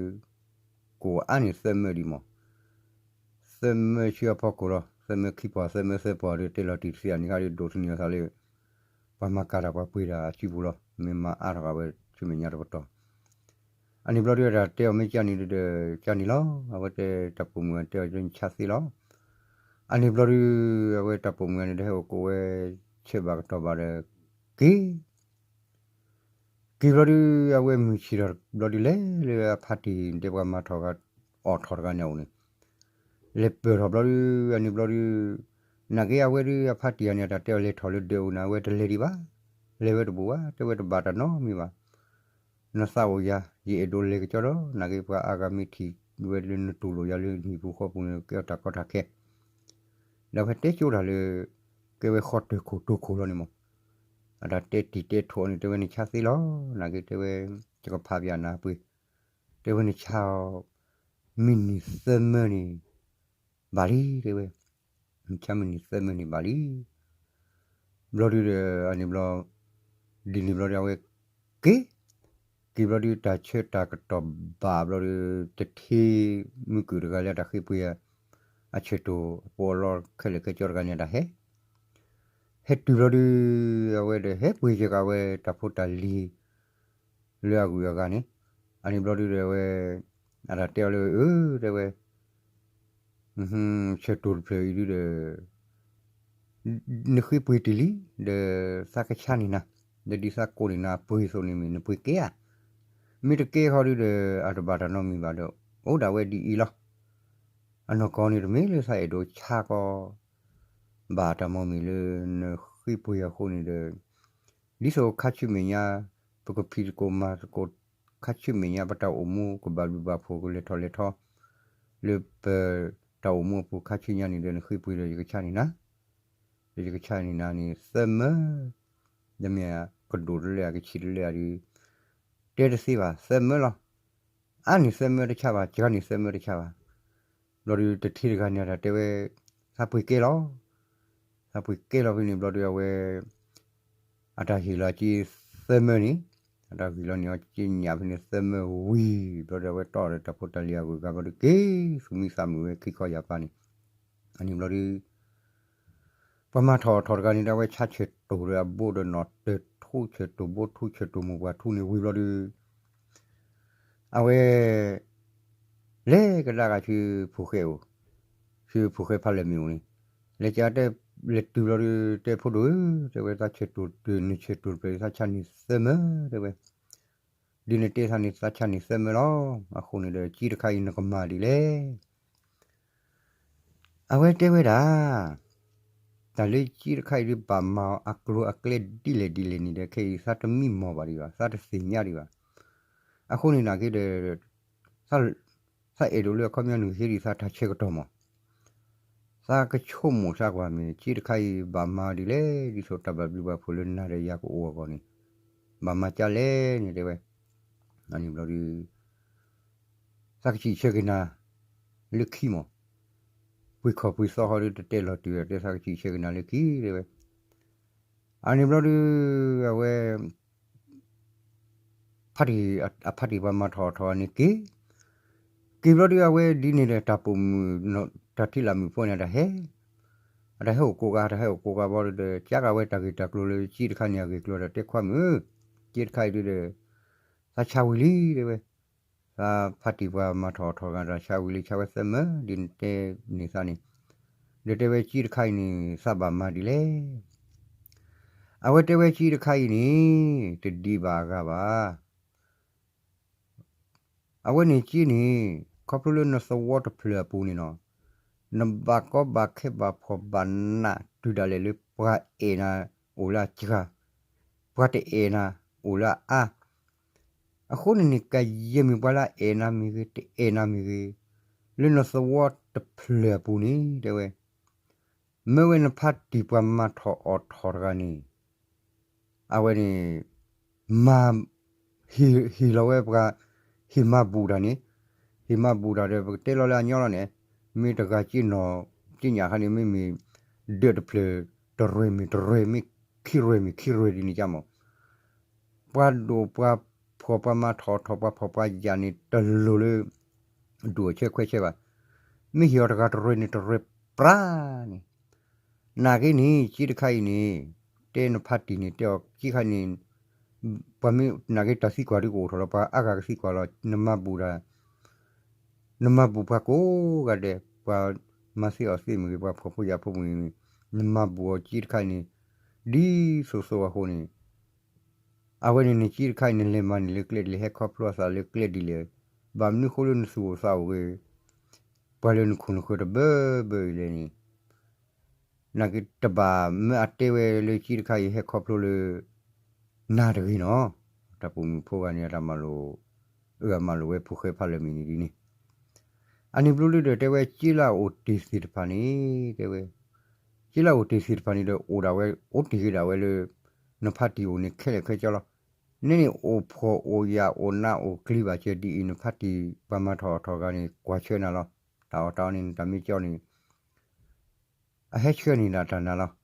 ကိၣ်အါန့ၢ်သၢမၢဒံးမး. သၢမၢဆူအဖီခိၣ်လီၤ, သၢမၢခံပီၢ် သၢမၢသၢပီၢ်ဒီး တဲလီၤတံၢ်တသ့အန့ၣ်ခါဒု ဒိးသန့ၤအသးလၢ ပှၤမၤကၤတၢ်ပှၤပှ့ၤတၢ်အစုပူၤလီၤ. မ့ၢ်မၤအါထီၣ်ဃာ်ဝဲဆူမဲာ်ညါတပတီၢ် အန့ၣ်ဘျီဒု အတၢ်တဲအီၤမ့ၢ်ကန့ၣ်ဒီး ကန့ၣ်လီၤ. အဝဲတဲတၢ်ပိာ်မုၣ်အတဲအီၤ နဆါသ့လီၤ. အန့ၣ်ဘျီဒု အဝဲတၢ်ပိာ်မုၣ်န့ၣ်ဒီး ဟဲအိၣ်ကိးဝဲ ဆဲးဘၣ်ကတီၢ်ဘၣ်ဒီး က့ၤ က့ၤဘျီဒု အဝဲမုၢ်ဆ့ၣ်ထီၣ်ဘျီဒု လဲၤလၢအဖါတံၢ် တဲပှၤမၤထီၣ်ဂၤအီၣ်ထီၣ်တဂၤန့ၣ်အအိၣ်န့ၣ် လဲၤပၢၢ်ထီၣ်ဘျီဒု အန့ၣ်ဘျီဒု နာ်က့အဝဲဒု အဖါတံၢ်ဂၤန့ၣ် အတၢ်တဲအီၤလဲၤထီၣ်လၢဒၢးအအိၣ်န့ၣ် အဝဲတလဲၤဒံးဘၣ်, လဲၤဝဲတဘူးဘၣ်, တဲဝဲတဘၣ်တၢ်နီတမံၤဘၣ်. နသးအိၣ်ယၤ ယအဲၣ်ဒိးလဲၤကကီဒီး နာ်က့ပှၤအါဂၤမ့ၢ်ထံၣ်ဝဲလၢနတူၢ်လိာ်ယၤလၢနဟံၣ်ပူၤဃီပူၤန့ၣ် ကဲအီၤတၢ်ကီတၢ်ခဲ ဒီးဖဲတဲကၠိတၢ်လၢ ကဲဝဲဃီတၢၢ်ခိၣ်တိၢ်ခိၣ်လီၤန့ၣ်မး, အတၢ်တဲတံၢ်တဲထိၣ်အီၤန့ၣ် တဲဝဲနဆါသ့လီၤ. နာ်က့တဲဝဲ ယကဖးပၠးနၤပှ့ၤ, တဲဝဲနဆါအီၤ မံးနံးသၢမၢန့ၣ် ဘၣ်လံ တဲဝဲ, နဆါမံးနံးသၢမၢန့ၣ်ဘၣ်လံ. ဘျီဒုဒီး အန့ၣ်ဘျီ ဒ်န့ၣ်ဘျီဒီးအဝဲက့ၤ က့ၤဘျီဒု တၢ်ဆၢတၢ်ကတီၢ်ဘၣ်ဘျီဒု တထ့မုၢ်ကုၢ်တဂၤလၢတၢ်ဃ့ပှ့ၤ အဆၢတိၤအပီအလီခဲလၢာ်ခဲဆ့တဂၤန့ၣ်တၢ်ဟဲ ဟဲတုၤဘျီဒု အဝဲဒီးဟဲပှ့ၤက့ၤကးဝဲတၢ်ဖိတၢ်လံၤ လၢအဂုၤအဂၤန့ၣ်, အန့ၣ်ဘျီဒုဒီးအဝဲ အတၢ်တဲအီၤလၢ အၢ တဲဝဲ ဆၢတိၤတဖျၢၣ်အံၤဒုဒီး နဃ့ပှ့ၤတ့ၢ်လံ ဒီးသးကဆါန့ၢ်နၤ, ဒီးဒ်သးကိးန့ၢ်နၤပှ့ၤအသိးန့ၣ်မ့ၢ်နပှ့ၤကဲဧါ, မ့ၢ်တကဲဃီဒုဒီး အတဘၣ်တၢ်နီတမံၤဘၣ်ဒီး အိၣ်ဒၣ်ဝဲဒ်အံၤလီၤ. အနီၢ်ကီၢ်န့ၣ်တမ့ၢ်လၢသးအဲၣ်ဒိးဆါကီ ဘၣ်တၢ်မီၢ်မ့ၢ်လၢနဃ့ပှ့ၤအဃိန့ၣ်ဒီး ဒ်သိးခါဆူမဲာ်ညါ ပကဖံးသကိးမၤသကိး ခါဆူမဲာ်ညါ ပတၢ်အိၣ်မူကဘၣ်ဘျုးဘၣ်ဖှိၣ်ကလဲၤထီၣ်လဲၤထီ လၢပတၢ်အိၣ်မူအပူၤခါဆူညါန့ၣ်ဒီး နဃ့ပှ့ၤဒီးယကဆါန့ၢ်နၤ, ဒီးယကဆါန့ၢ်နၤန့ၣ် သၢမၢ ဒီးမ့ၢ်ကဒိၣ်တလဲအကဆံးတလဲအဒု တဲတသ့ဘၣ် သၢမၢလီၤ. အါန့ၢ်သၢမၢတဆါဘၣ် ကန့ၢ်သၢမၢတဆါဘၣ်. ဘျီဒုတထ့တဂၤန့ၣ် အတၢ်တဲဝဲ သးပှ့ၤကဲလီၤ. သးပှ့ၤကဲလီၤဖဲန့ၣ်ဘျီဒုအဝဲ အတၢ်ဟ့ၣ်လီၤက့သၢမၢန့ၣ်, အတၢ်ဟ့ၣ်လီၤန့ၢ်အီၤက့ညၣ်ဖဲန့ၣ်သၢမၢဝံၤ ဘျီဒုအဝဲတီၢ်ဒီးတၢ်ဖိတၢ်လံၤအဂုၤအဂၤဘျီဒုက့ၤသူၣ်မံသးမုာ်ဝဲခံခီယၢ်ပၤန့ၣ်, အန့ၣ်ဘျီဒု ပှၤမၤထီၣ်အီၣ်ထီၣ်တဂၤန့ၣ်ဒီး အဝဲဆါဆၢတိၤဒီးအဘိဒီးနီၣ်တၢၤထူဆၢတိၤ ဘိထူဆၢတိၤမိၢ်ပှၢ်ထူန့ၣ်ဝံၤဘျီဒု အဝဲ လဲၤကဒါက့ၤဆူဖိၣ်ဃဲအိၣ်, ဆူဖိၣ်ဃဲဖးလဲၢ်မ့ၢ်အိၣ်န့ၣ်, လဲၤကတဲ လဲၤတုၤဘျီဒု တဲဖိဒိၣ်ဧၢ, တဲဝဲသးဆၢတိၤတၢၤ နဆၢတိၤတဖျၢၣ် သးဆါန့ၢ်သၢမၢ တဲဝဲ, ဒ်နတဲသးန့ၣ် သးဆါန့ၢ်သၢမၢလီၤ. အဃိန့ၣ်ဒီး ကံတခါအံၤနကမၤဒ်လဲၣ် အဝဲတဲဝဲဒၣ်, တၢ်လၢကၠံတခါအံၤဒုး ဘၣ်မၤအီၤအကျိၤအကျဲဒ်လဲၣ်ဒ်လဲၣ်န့ၣ်ဒီး ခဲအံၤသးတမံမီၢ်ဘၣ်ဒံးဘၣ်, သးတသ့ၣ်ညါဒံးဘၣ်. အဃိန့ၣ်နာ်က့ဒီး သးအဲၣ်ဒိးလၢအခီပညီနကဟ့ၣ်ဒံးသးတၢ်ဆၢကတီၢ်မး, သးကဆိကမိၣ်သးကွၢ်မ့ၢ် ကၠံတခါအံၤဘၣ်မၤဒ်လဲၣ် ဒ်သိးတၢ်ဘၣ်ဘျုးဘၣ်ဖှိၣ်လၢနၤဒီးယၤကအိၣ်အဂီၢ်န့ၣ် ဘၣ်မၤကၢ်လဲၣ်န့ၣ်တဲဝဲ. အန့ၣ်ဘျီဒုး သးကစံးဆၢက့ၤနၤလၢခံမး, ပှ့ၤခီၣ်ပှ့ၤသီဃီဒုး တတဲလီၤတုၤ တဲသးကစံးဆၢက့ၤနၤလၢခံတဲဝဲ. အန့ၣ်ဘျီဒုး အဝဲ ဖါတံၢ် အဖါတံၢ်ပှၤမၤထီၣ်အီၣ်ထီၣ်န့ၣ်က့ၤ, က့ၤဘျီဒုး အဝဲဒ်န့ၣ်ဒီး တၢ်ပိာ်မုၣ် တၢ်ထံလၢ်မုၣ်ဖိန့ၣ် တၢ်ဟဲ အတၢ်ဟဲအိၣ်ကိးဂၤ တၢ်ဟဲအိၣ်ကိးဂၤဘျီဒုးဒီး ကးကးဝဲတၢ်ဂ့ၢ်တၢ်ကျိၤလၢကၠံတခါန့ၣ်အဂ့ၢ်ကျိၤဒီး တဲခွါမုၣ်ဧၢ, ကၠံတခါအံၤဒုးဒီး သးဆါဝံၤလံတဲဝဲ. သးဖါတံၢ်ပှၤမၤထီၣ်အီၣ်ထီၣ်ဂၤ တၢ်ဆါဝံၤလံ ဆါဝဲသၢမၢ ဒ်နတဲန့ၢ်သးန့ၣ်, ဒီးတဲဝဲကၠံတခါအံၤန့ၣ် သးဘၣ်မၤဒ်လဲၣ်. အဝဲတဲဝဲကၠံတခါအံၤန့ၣ် တဒံးဘၣ်အဂၤဘၣ်. အဝဲန့ၣ်ကၠံန့ၣ် ခီဖျိလၢနသဝီတဖျၢၣ်အပူၤန့ၣ်နီၤ, နဘၣ်ကီဘၣ်ခဲဘၣ်ဖှီၣ်ဘၣ်နးတုၤဒၣ်လဲာ်လၢပှၤအဲၣ်နၤအိၣ်လၢအစှၤ, ပှၤတအဲၣ်နၤအိၣ်လၢအအါ, အဃိန့ၣ်န့ၣ် ကယဲၢ်မ့ၢ်ပှၤလၢအအဲၣ်နၤမ့ၢ်ဂ့ၤ တအဲၣ်နၤမ့ၢ်ဂ့ၤ, လၢနသဝီတဖျၢၣ်အပူၤန့ၣ် တဲဝဲ မ့ၢ်ဝဲနဖါတံၢ်ပှၤမၤထီၣ်အီၣ်ထီၣ်တဂၤန့ၣ် အဝဲန့ၣ် မၤ ဟ့ၣ်လီၤဝဲပှၤ ဟ့ၣ်မၤဘူၣ်တၢ်န့ၣ်, ဟ့ၣ်မၤဘူၣ်တၢ်ဒီး ပကတဲလီၤလၢအညီလီၤန့ၣ်, မ့ၢ်တဂၤက့ၤနီၢ် က့ညၣ်ခါန့ၣ် မ့မ့ၢ် ဒၢးတဖျၢၣ် တရဲၣ်မ့ၢ်တရဲၣ် မ့ၢ်ခံရဲၣ်မ့ၢ်ခံရဲၣ်ဒ်န့ၣ်ကမၢ် ပှၤဒိၣ်ပှၤဖှီၣ်ပှၤမၤထီၣ်ထီၣ်ပှၤဖှီၣ်ပှၤယာ်န့ၣ် တလိၣ်လၢ ဒိၣ်အဆၢခွဲးဆၢဘၣ်. မ့ၢ်ဟ့ၣ်အီၤတဂၤတရဲၣ်န့ၣ် တရဲၣ်ပြးန့ၣ်, နာ်က့န့ၣ် ကၠံတခါအံၤန့ၣ် တဲနဖါတံၢ်န့ၣ် တဲအီၤကၠံခါန့ၣ် ပှၤမ့ၢ်နာ်က့တၢ်သံကွၢ်ဒုးကအိၣ်ထီၣ်လီၤ ပှၤအါဂၤကသံကွၢ်လီၤ နမၤဘူၣ်တၢ် နမၤဘူၣ်ပှၤကိးဂၤဒဲး ပှၤမၤသ့အီၣ်သ့မ့ၢ်ဂ့ၤ ပှၤဖှီၣ်ဖိယာ်ဖိမ့ၢ်ဂ့ၤ, နမၤဘူၣ်အီၤကၠံတခါအံၤန့ၣ် ဒ်သိးသိးအဃိန့ၣ် အဝဲန့ၣ်န့ၣ်ကၠံတခါအံၤ နလဲၤမၤန့ၢ်လၢကျဲဒ်လဲၣ် ဟဲခီဖျိအသးလၢကျဲဒ်လဲၣ်, ဘၣ်မနုၤဃိလၢနသူၣ်အိၣ်သးအိၣ်ဂ့ၤ ပှၤလၢနခိၣ်နဃၢၤတဘၢဘၢအံၤလဲၣ်န့ၣ် နာ်က့တဘၣ်မၢအတဲဝဲလၢကၠံတခါအံၤဟဲခီဖျိလၢ နၤတဂ့ၤနီၤ, တၢ်ပိာ်မုၣ်ဖိဂၤန့ၣ် အတၢ်မၤလိာ် အၢအမၤလိာ်ဝဲဖိၣ်ဃဲဖးလၢာ်မံၤန့ၣ်ဒ်န့ၣ်, အန့ၣ်ဘျီဒုဒီးတဲဝဲကၠံလၢအအိၣ်တ့ၢ်သ့ၣ်တဖၣ်န့ၣ် တဲဝဲ ကၠံလၢအအိၣ်တ့ၢ်သ့ၣ်တဖၣ်န့ၣ်ဒီး အိၣ်ဒၣ်ဝဲ အိၣ်တ့ၢ်က့ၤဒၣ်ဝဲလၢ နဖါတံၢ်အိၣ်န့ၣ်ခဲလၢာ်ခဲဆ့လီၤ. နန့ၣ်အိၣ်ဖှီၣ်အိၣ်ယာ်အိၣ်နးအိၣ်ကျံဘၣ်စၢၤဒ်အံၤ နဖါတံၢ်ပှၤမၤထီၣ်အီၣ်ထီၣ်ဂၤန့ၣ် ကွၢ်ဆၢနၤလီၤ. တၢ်အီၣ်တၢ်အီန့ၣ် နတၢ်မ့ၢ်ကၠီန့ၣ် အဟဲဆှၢန့ၢ်ဒၣ်တၢ်နၤလီၤ.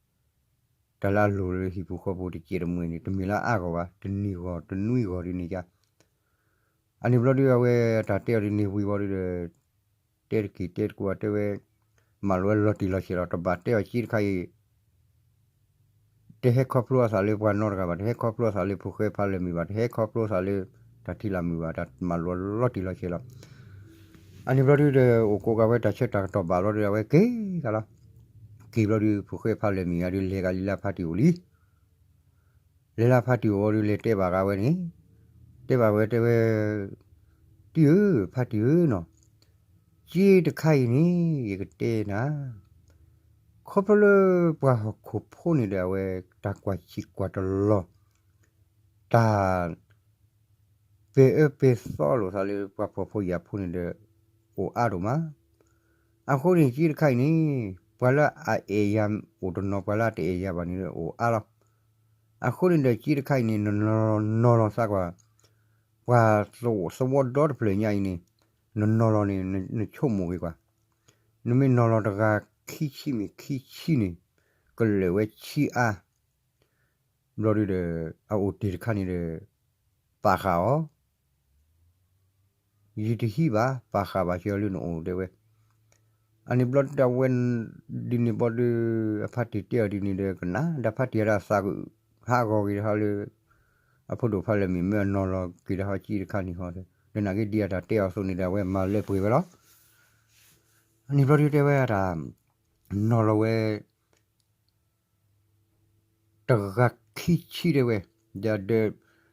တၢ်လၢအလိၣ်လၢဟံၣ်ပူၤဃီပူၤတစဲးတမှဲၤန့ၣ် တမ့ၢ်လၢအါဂီၢ်ဘၣ် တနံၤဂီၢ်တနွံဂီၢ်ဒ်န့ၣ်ကါ အန့ၣ်ဘျီဒုအဝဲတၢ်တဲအီၤဒ်န့ၣ်ဝံၤဘျီဒုဒီး တဲတက့ၢ်တဲတကိးတဲဝဲ မၤလိာ်ဝဲလီၤတံၢ်လီၤဆဲးလီၤ တဘၣ်တဲအီၤကၠံတခါအံၤ တဟဲခီဖျိအသးလၢပှၤနီတဂၤဘၣ် တဟဲခီဖျိအသးလၢဖိၣ်ဃဲဖးလၢာ်မံၤဘၣ် တဟဲခီဖျိအသးလၢ တၢ်ထံလၢ်မုာ်ဘၣ် တၢ်မၤလိာ်လီၤတံၢ်လီၤဆဲးလီၤ. အန့ၣ်ဘျီဒုဒီး အိၣ်ကိးဂၤဝဲတၢ်ဆၢတၢ်ကတီၢ်ဘၣ်ဘျီဒုအဝဲက့ၤဂၤလီၤ. က့ၤဘျီဒု ဖိၣ်ဃဲဖးလၢာ်မံၤဂၤဒု လဲၤဂၤလံလၢဖါတံၢ်အိၣ်လံ လဲၤလၢဖါတံၢ်အိၣ်ဝံၤဒု လဲၤတဲဘၣ်ဂၤဝဲန့ၣ်, တဲဘၣ်ဝဲတဲဝဲ, တံၢ်ဧၢ, ဖါတံၢ်ဧၢနီၤ, ကၠံတခါအံၤန့ၣ် ယကတဲနၤ, ခီဖျိလၢပှၤဟီၣ်ခိၣ်ဖိန့ၣ်ဒီး အဝဲတၢ်ကွၢ်ဆံးကွၢ်တလီၤ, တၢ် ပဲာ်အၢပဲာ်သီလိာ်သးလၢပှၤဖှီၣ်ဖိယာ်ဖိန့ၣ်ဒီး အိၣ်အါဒိၣ်မး. အဃိန့ၣ် ကၠံတခါအံၤန့ၣ် ပှၤလၢအအဲၣ်ယၤအိၣ်တနီၤ ပှၤလၢအတအဲၣ်ယၤဘၣ်န့ၣ်ဒီးအိၣ်အါလီၤ. အဃိန့ၣ်ဒီး ကၠံတခါအံၤန့ၣ် နနီၤလီၤသးကွၢ်, ပှၤသဝီဒီတဖျၢၣ်ညါအံၤန့ၣ် နနီၤလီၤန့ၣ် နဆိကမိၣ်က့ၤကွၢ်, နမ့ၢ်နီၤလီၤတဂၤခံဆံမ့ၢ်ခံဆံန့ၣ် ကလၢာ်ဝဲဆံးအါ ဘျီဒုဒီး အအိၣ်တ့ၢ်တခါန့ၣ်ဒီး ပာ်ဃာ်အီၤ, ယတဟံးဘၣ် ပာ်ဃာ်ဘၣ်က့ၤအီၤလၢနအိၣ်တဲဝဲ. အန့ၣ်ဘျီဒုအဝဲ ဒ်န့ၣ်ဘျီဒု အဖါတံၢ်တဲအီၤဒ်န့ၣ်ဒီး ကနၣ်ဒၣ်ဖါတံၢ်အတၢ်သး ဟးဂီၤက့ၤတဟီလၢ အဖိဒိၣ်ဖးလၢာ်မံၤ မ့ၢ်အနီၤလီၤက့ၤတဟီကၠံတခါန့ၣ်ဟီဒီး နာ်က့ဒ်အတၢ်တဲအီၤအသိးန့ၣ်ဒီး အဝဲမၤလၢပှဲၤဝဲလီၤ. အန့ၣ်ဘျီဒုတဲဝဲအတၢ် နီၤလီၤဝဲ တဂၤခံဆံတဲဝဲ, ဒီး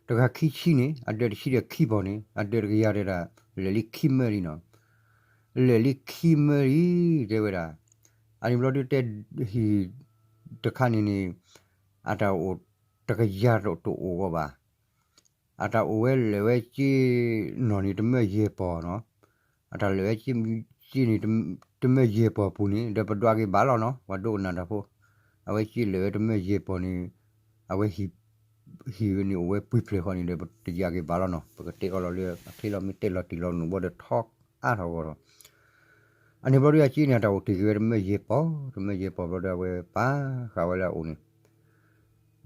တဂၤခံဆံန့ၣ် အဒၢးတဆံဒီးခံဘီန့ၣ် အဒၢးတကယၤတဲဒၣ် လဲၤလံခံမၢလံနီၤ, လဲၤလံခံမၢလံ တဲဝဲဒၣ်. အန့ၣ်ဘျီဒုတဲ ဟံၣ် တခါန့ၣ်န့ၣ် အတၢ်အိၣ်တကယၤတအိၣ်ဂီၢ်ဘၣ်. အတၢ်အိၣ်ဝဲလၢာ်ဝဲက့နီၢ်န့ၣ် တမၢယဲၢ်ပီၢ်နီၤ. အတၢ်လၢာ်ဝဲက့န့ၣ် တမၢယဲၢ်ပီၢ်ပူၤန့ၣ် ဒီးပဒွးက့ၤဘၣ်လီၤနီၤ, ပှၤဒိကနၣ်တၢ်ဖိ. အဝဲက့လၢာ်ဝဲတမၢယဲၢ်ပီၢ်န့ၣ် အဝဲ ဟံၣ်န့ၣ်အိၣ်ဝဲပှဲၤဖျဲၢၣ်ဃီန့ၣ်ဒီး ပတယၤက့ၤဘၣ်လီၤနီၤ, ပကတဲကီးလီၤလၢအချ့လီၤ မ့ၢ်တဲလီၤတံၢ်လီၤနီၤဘီဒီးထီအါထီၣ်ဂီၢ်ထီၣ်. အန့ၣ်ဘျီဒုအက့န့ၣ် အတၢ်အိၣ်တ့ၢ်က့ၤဝဲတမၢယဲၢ်ပီၢ်, တမၢယဲၢ်ပီၢ်ဘျီဒီး အဝဲပာ်ဃာ်ဝဲလၢအအိၣ်န့ၣ်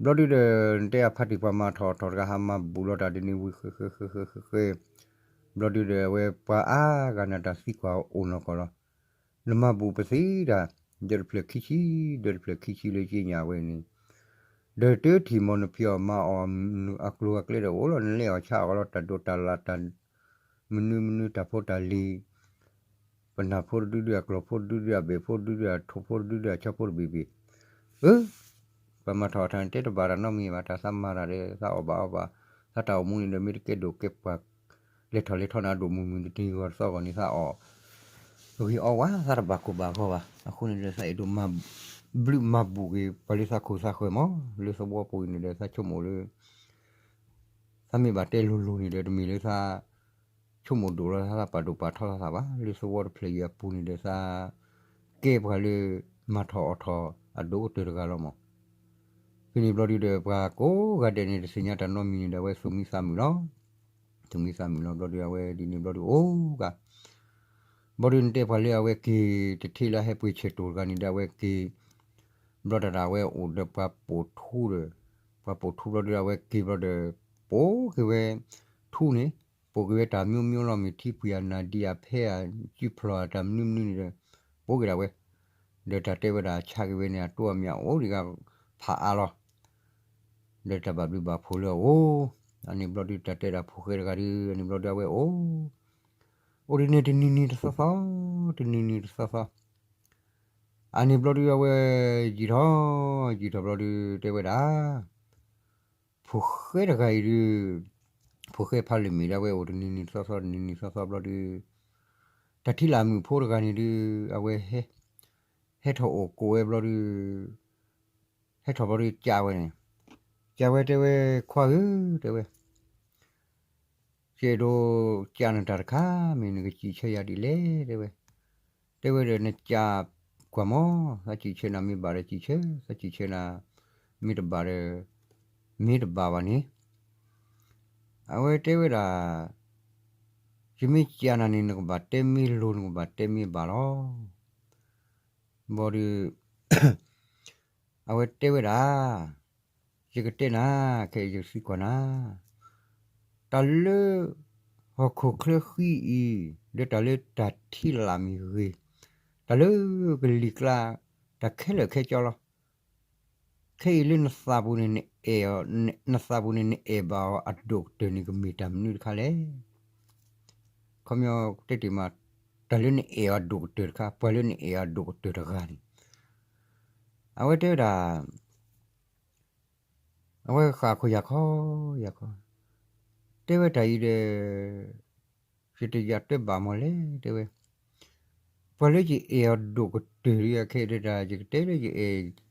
ဘျီဒုဒီး နတဲအဖါတံၢ်ပှၤမၤထီၣ်ထီၣ်တဂၤ ဟးမၤဘူၣ်လီၤတၢ်ဒ်န့ၣ်ဝံၤ ဃဲဃဲဃဲဃဲဃဲဃဲ, ဘျီဒုဒီး အဝဲပှၤအါဂၤန့ၣ်တၢ်သံကွၢ်အိၣ်နီၢ်ကီၢ်လီၤ. နမၤဘူၣ်ပသ့တၢ် ဒီတဖျၢၣ်ခံဆံ, ဒီတဖျၢၣ်ခံဆံလၢက့ညါဝဲန့ၣ်, ဒီးတထံၣ်မီၢ်နဖံးအီၣ်မၤအီၣ် အကျိၤအကျဲဒီးအိၣ်လီၤ, နလဲၤအီၣ်ဆါအီၣ်လီၤ တၢ်ဒိးတၢ်လၣ်တၢ် မနုၤမနုၤတၢ်ဖိတၢ်လံၤ ပနၢ်ဖိတဒုဒု အကျီၢ်ဖိတဒုဒု အဘဲၣ်ဖိတဒုဒု အဆိဖိတဒုဒု အဆီဖိတဘ့ၣ်ဘ့ၣ်, အၢ ပှၤမၤထီၣ်ထီၣ်န့ၣ် တဲတဘၣ်တၢ်နီတမံၤဘၣ်, တၢ်သးမၤတၢ်ဒီး သးအီၣ်ဘၣ်အီဘၣ်, သးတၢ်အိၣ်မူန့ၣ်ဒီး မ့ၢ်တကဲဒိၣ်ကဲပှၢ် လဲၤထီၣ်လဲၤထီၣ်န့ၣ် အဒိၣ်မုၢ်မုၢ်တနံၤဂီၤတသီဂီၤန့ၣ် သးအီၣ် ဂ့ၤအီဝါ သးတဘၣ်ကိၢ်ဘၣ်ဂီၢ်ဘၣ်. အဃိန့ၣ်ဒီး သးအဲၣ်ဒိးမၤဘျုးမၤဘူၣ်က့ၤ ပှၤလၢသးခိၣ်သးဃၢၤမး လၢသဝီပူၤအံၤန့ၣ်ဒီး သးဆိကမိၣ်လၢ သးမ့ၢ်ဘၣ်တဲလိၤလိၤန့ၣ်ဒီး တမ့ၢ်လၢသး ဆိကမိၣ်ဒိၣ်လီၤသး သးပာ်ဒိၣ်ပာ်ထီသးဘၣ်. လၢသဝီတဖျၢၣ်အံၤအပူၤန့ၣ်ဒီး သးကဲပှၤလၢ မၤထီၣ်အီၣ်ထီၣ်အဒိၣ်ကတၢၢ်တဂၤလီၤမး. ဖဲန့ၣ်ဘျီဒုဒီး ပှၤကိးဂၤဒဲးန့ၣ် တသ့ၣ်ညါတၢ်နီတမံၤန့ၣ်ဒီး အဝဲသူၣ်မံသးမုာ်လီၤ. သူၣ်မံသးမုာ်လီၤ ဘျီဒုအဝဲဒ်န့ၣ်ဘျီဒုအိၣ်က ဘျီဒုနတဲပှၤလၢအဝဲက့ၤ တထံၣ်လၢအဟဲပှ့ၤဆဲးတိၢ်တဂၤန့ၣ်ဒီး အဝဲက့ၤ ဘျီတၢ်ဒီးအဝဲအိၣ်ဒီးပှၤပိာ်ထူဒီး ပှၤပိာ်ထူဘျီဒုအဝဲက့ၤဘျီဒီး ပိာ်က့ၤဝဲ ထူန့ၣ် ပိာ်က့ၤဝဲတၢ်မျိုးမျိုးလီၤ မ့ၢ်ထံပှံၤအနၢ်ဒံးအဖဲအစုဖျီၣ်အတၢ်မနုၤမနုၤန့ၣ်ဒီး ပိာ်က့ၤဒၣ်ဝဲ ဒီးတၢ်တဲဝဲဒၣ်ဆါက့ၤဝဲန့ၣ် အတိအမျးအိၣ်ဒံးဂၤဖးအါလီၤ. ဒီးတၢ်ဘၣ်ဘျုးဘၣ်ဖှိၣ်လၢအအိၣ် အန့ၣ်ဘျီဒုတၢ်တဲဒၣ်ဖိၣ်ဃဲတဂၤဒု အန့ၣ်ဘျီဒုအဝဲအိၣ် အိၣ်ဒ်န့ၣ်တနံၤနံၤတသီသီ တနံၤနံၤတသီသီ အန့ၣ်ဘျီဒုအဝဲ ယံာ်ထီၣ် ယံာ်ထီၣ်ဘျီဒုတဲဝဲဒၣ် ဖိၣ်ဃဲတဂၤအံၤဒု ဖိၣ်ဃဲဖးလၢာ်မ့ၢ်ဒၣ်ဝဲအိၣ်တနံၤနံၤတသီသီ တနံၤနံၤသီသီဘျီဒု တၢ်ထံၣ်လၢအမုၣ်ဖိတဂၤန့ၣ်ဒု အဝဲ ဟဲထီၣ်အိၣ်ကိးဝဲဘျီဒု ဟဲထီၣ်ဘျီဒုကးဝဲန့ၣ် ကးဝဲတဲဝဲ ခွါဧၢ တဲဝဲ ယအဲၣ်ဒိးကးနတၢ်တခါ မ့ၢ်နကစံးဆၢယၤဒ်လဲၣ် တဲဝဲ တဲဝဲဒီး နကးကွၢ်မး သးစံးဆၢနၤမ့ၢ်ဘၣ်ဒီးစံးဆၢ သးစံးဆၢနၤ မ့ၢ်တဘၣ်ဒီး မ့ၢ်တဘၣ်ဘၣ်န့ၣ် အဝဲတဲဝဲဒၣ် ယမ့ၢ်ကးနၤန့ၣ် နကဘၣ်တဲမ့ၢ်လိၤ နကဘၣ်တဲမ့ၢ်ဘၣ်လီၤ. ဘျီဒု အဝဲတဲဝဲဒၣ် ယကတဲနၤ ခဲအံၤယကသံကွၢ်နၤ တၢ်လၢ ဟီၣ်ခိၣ်ချၢဃံအံၤ ဒီးတၢ်လၢတၢ်ထံၣ်လၢ်မ့ၢ်ဂ့ၤ တၢ်လၢကလံၤကျါ တၢ်ခဲလၢာ်ခဲဆ့လီၤ. ခဲအံၤလၢနသးပူၤန့ၣ် နအဲၣ်အီၤ နသးပူၤန့ၣ် နအဲၣ်ဘၣ်အီၤအဒိၣ်ကတၢၢ်န့ၣ် ကမ့ၢ်တၢ်မနုၤတခါလဲၣ်. ခီပညီတဲတ့ၢ်မး တၢ်လၢနအဲၣ်အီၤအဒိၣ်ကတၢၢ်တခါ ပှၤလၢနအဲၣ်အီၤအဒိၣ်ကတၢၢ်တဂၤန့ၣ် အဝဲတဲဝဲဒၣ် အဝဲဃၣ်ခိၣ်ယၢ်ခီ ယၢ်ခီ တဲဝဲတၢ်အံၤဒီး ယတယၤတဲဘၣ်မးလဲၣ် တဲဝဲ ပှၤလၢယအဲၣ်အီၤဒိၣ်ကတၢၢ်လံ အခဲအံၤဒီးတၢ် ယကတဲလၢယအဲၣ်